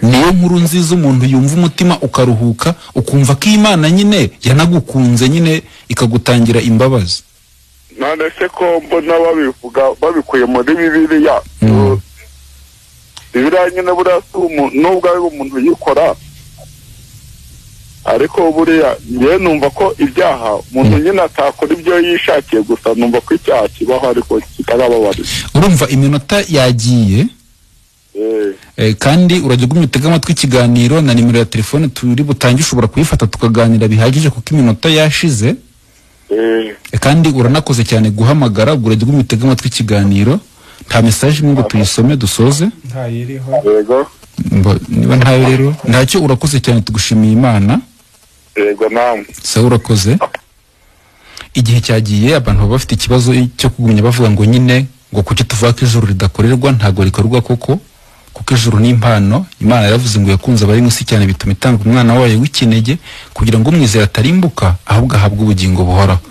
Niyo nkuru nziza umuntu yumva umutima ukaruhuka, ukumva ko Imana nyine yanagukunze nyine ikagutangira imbabazi. None se ko mbona babivuga babikuye muri Bibiliya? Bibiliya nyine buriya nubwo ari umuntu yikora, ariko buriya njye numva ko ibyaha umuntu nyine atakora ibyo yishakiye gusa, numva ko icyaha kibaho ariko kitarababarira. Urumva iminota yagiye. Kandi urajya ugumya utega amatwi ikiganiro na nimero ya telefone turi butange, ushobora kuyifata tukaganira bihagije kuko iminota yashize. Kandi uranakoze cyane guhamagara, ubwo urajya ugumya amatwi ikiganiro. Nta message imwe ngo tuyisome dusoze? Ntayiriho. Yego. Niba ntayo rero ntacyo, urakoze cyane, tugushimiye Imana. Yego namwe. Sawa, urakoze. Igihe cyagiye, abantu baba bafite ikibazo cyo kugumya bavuga ngo nyine ngo kuki tuvuga ko ijuru ridakorerwa. Ntabwo rikorwa koko, kuko ijuru ni impano. Imana yaravuze ngo yakunze abari mu isi cyane bituma itanga umwana wayo w'ikinege kugira ngo umwizera atarimbuka ahubwo ahabwe ubugingo buhoraho.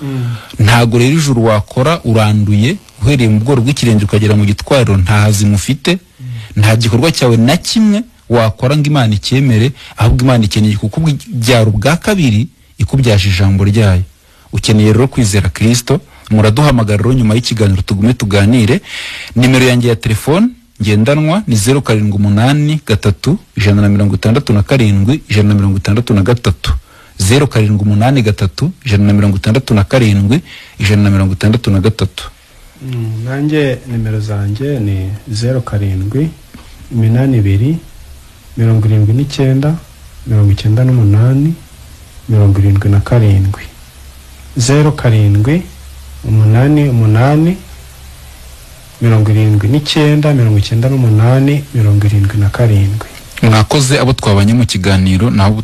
Ntabwo rero ijuru wakora uranduye, uhereye mu bworo bw'ikirenge ukagera mu gitwariro, nta hazima ufite, nta gikorwa cyawe na kimwe wakora ngo Imana icyemere, ahubwo Imana ikeneye kukubyara ubwa kabiri ikubyaje ijambo ryayo. Ukeneye rero kwizera Kristo. Muraduhamagara rero nyuma y'ikiganiro tugume tuganire. Nimero yanjye ya telefone ngendanwa ni 0783 167 163, 0783 167 163. Nanjye nimero zanjye ni 07 82 79 98 77, 07 88 79 98 77. Mwakoze abo twabanye mu kiganiro naho.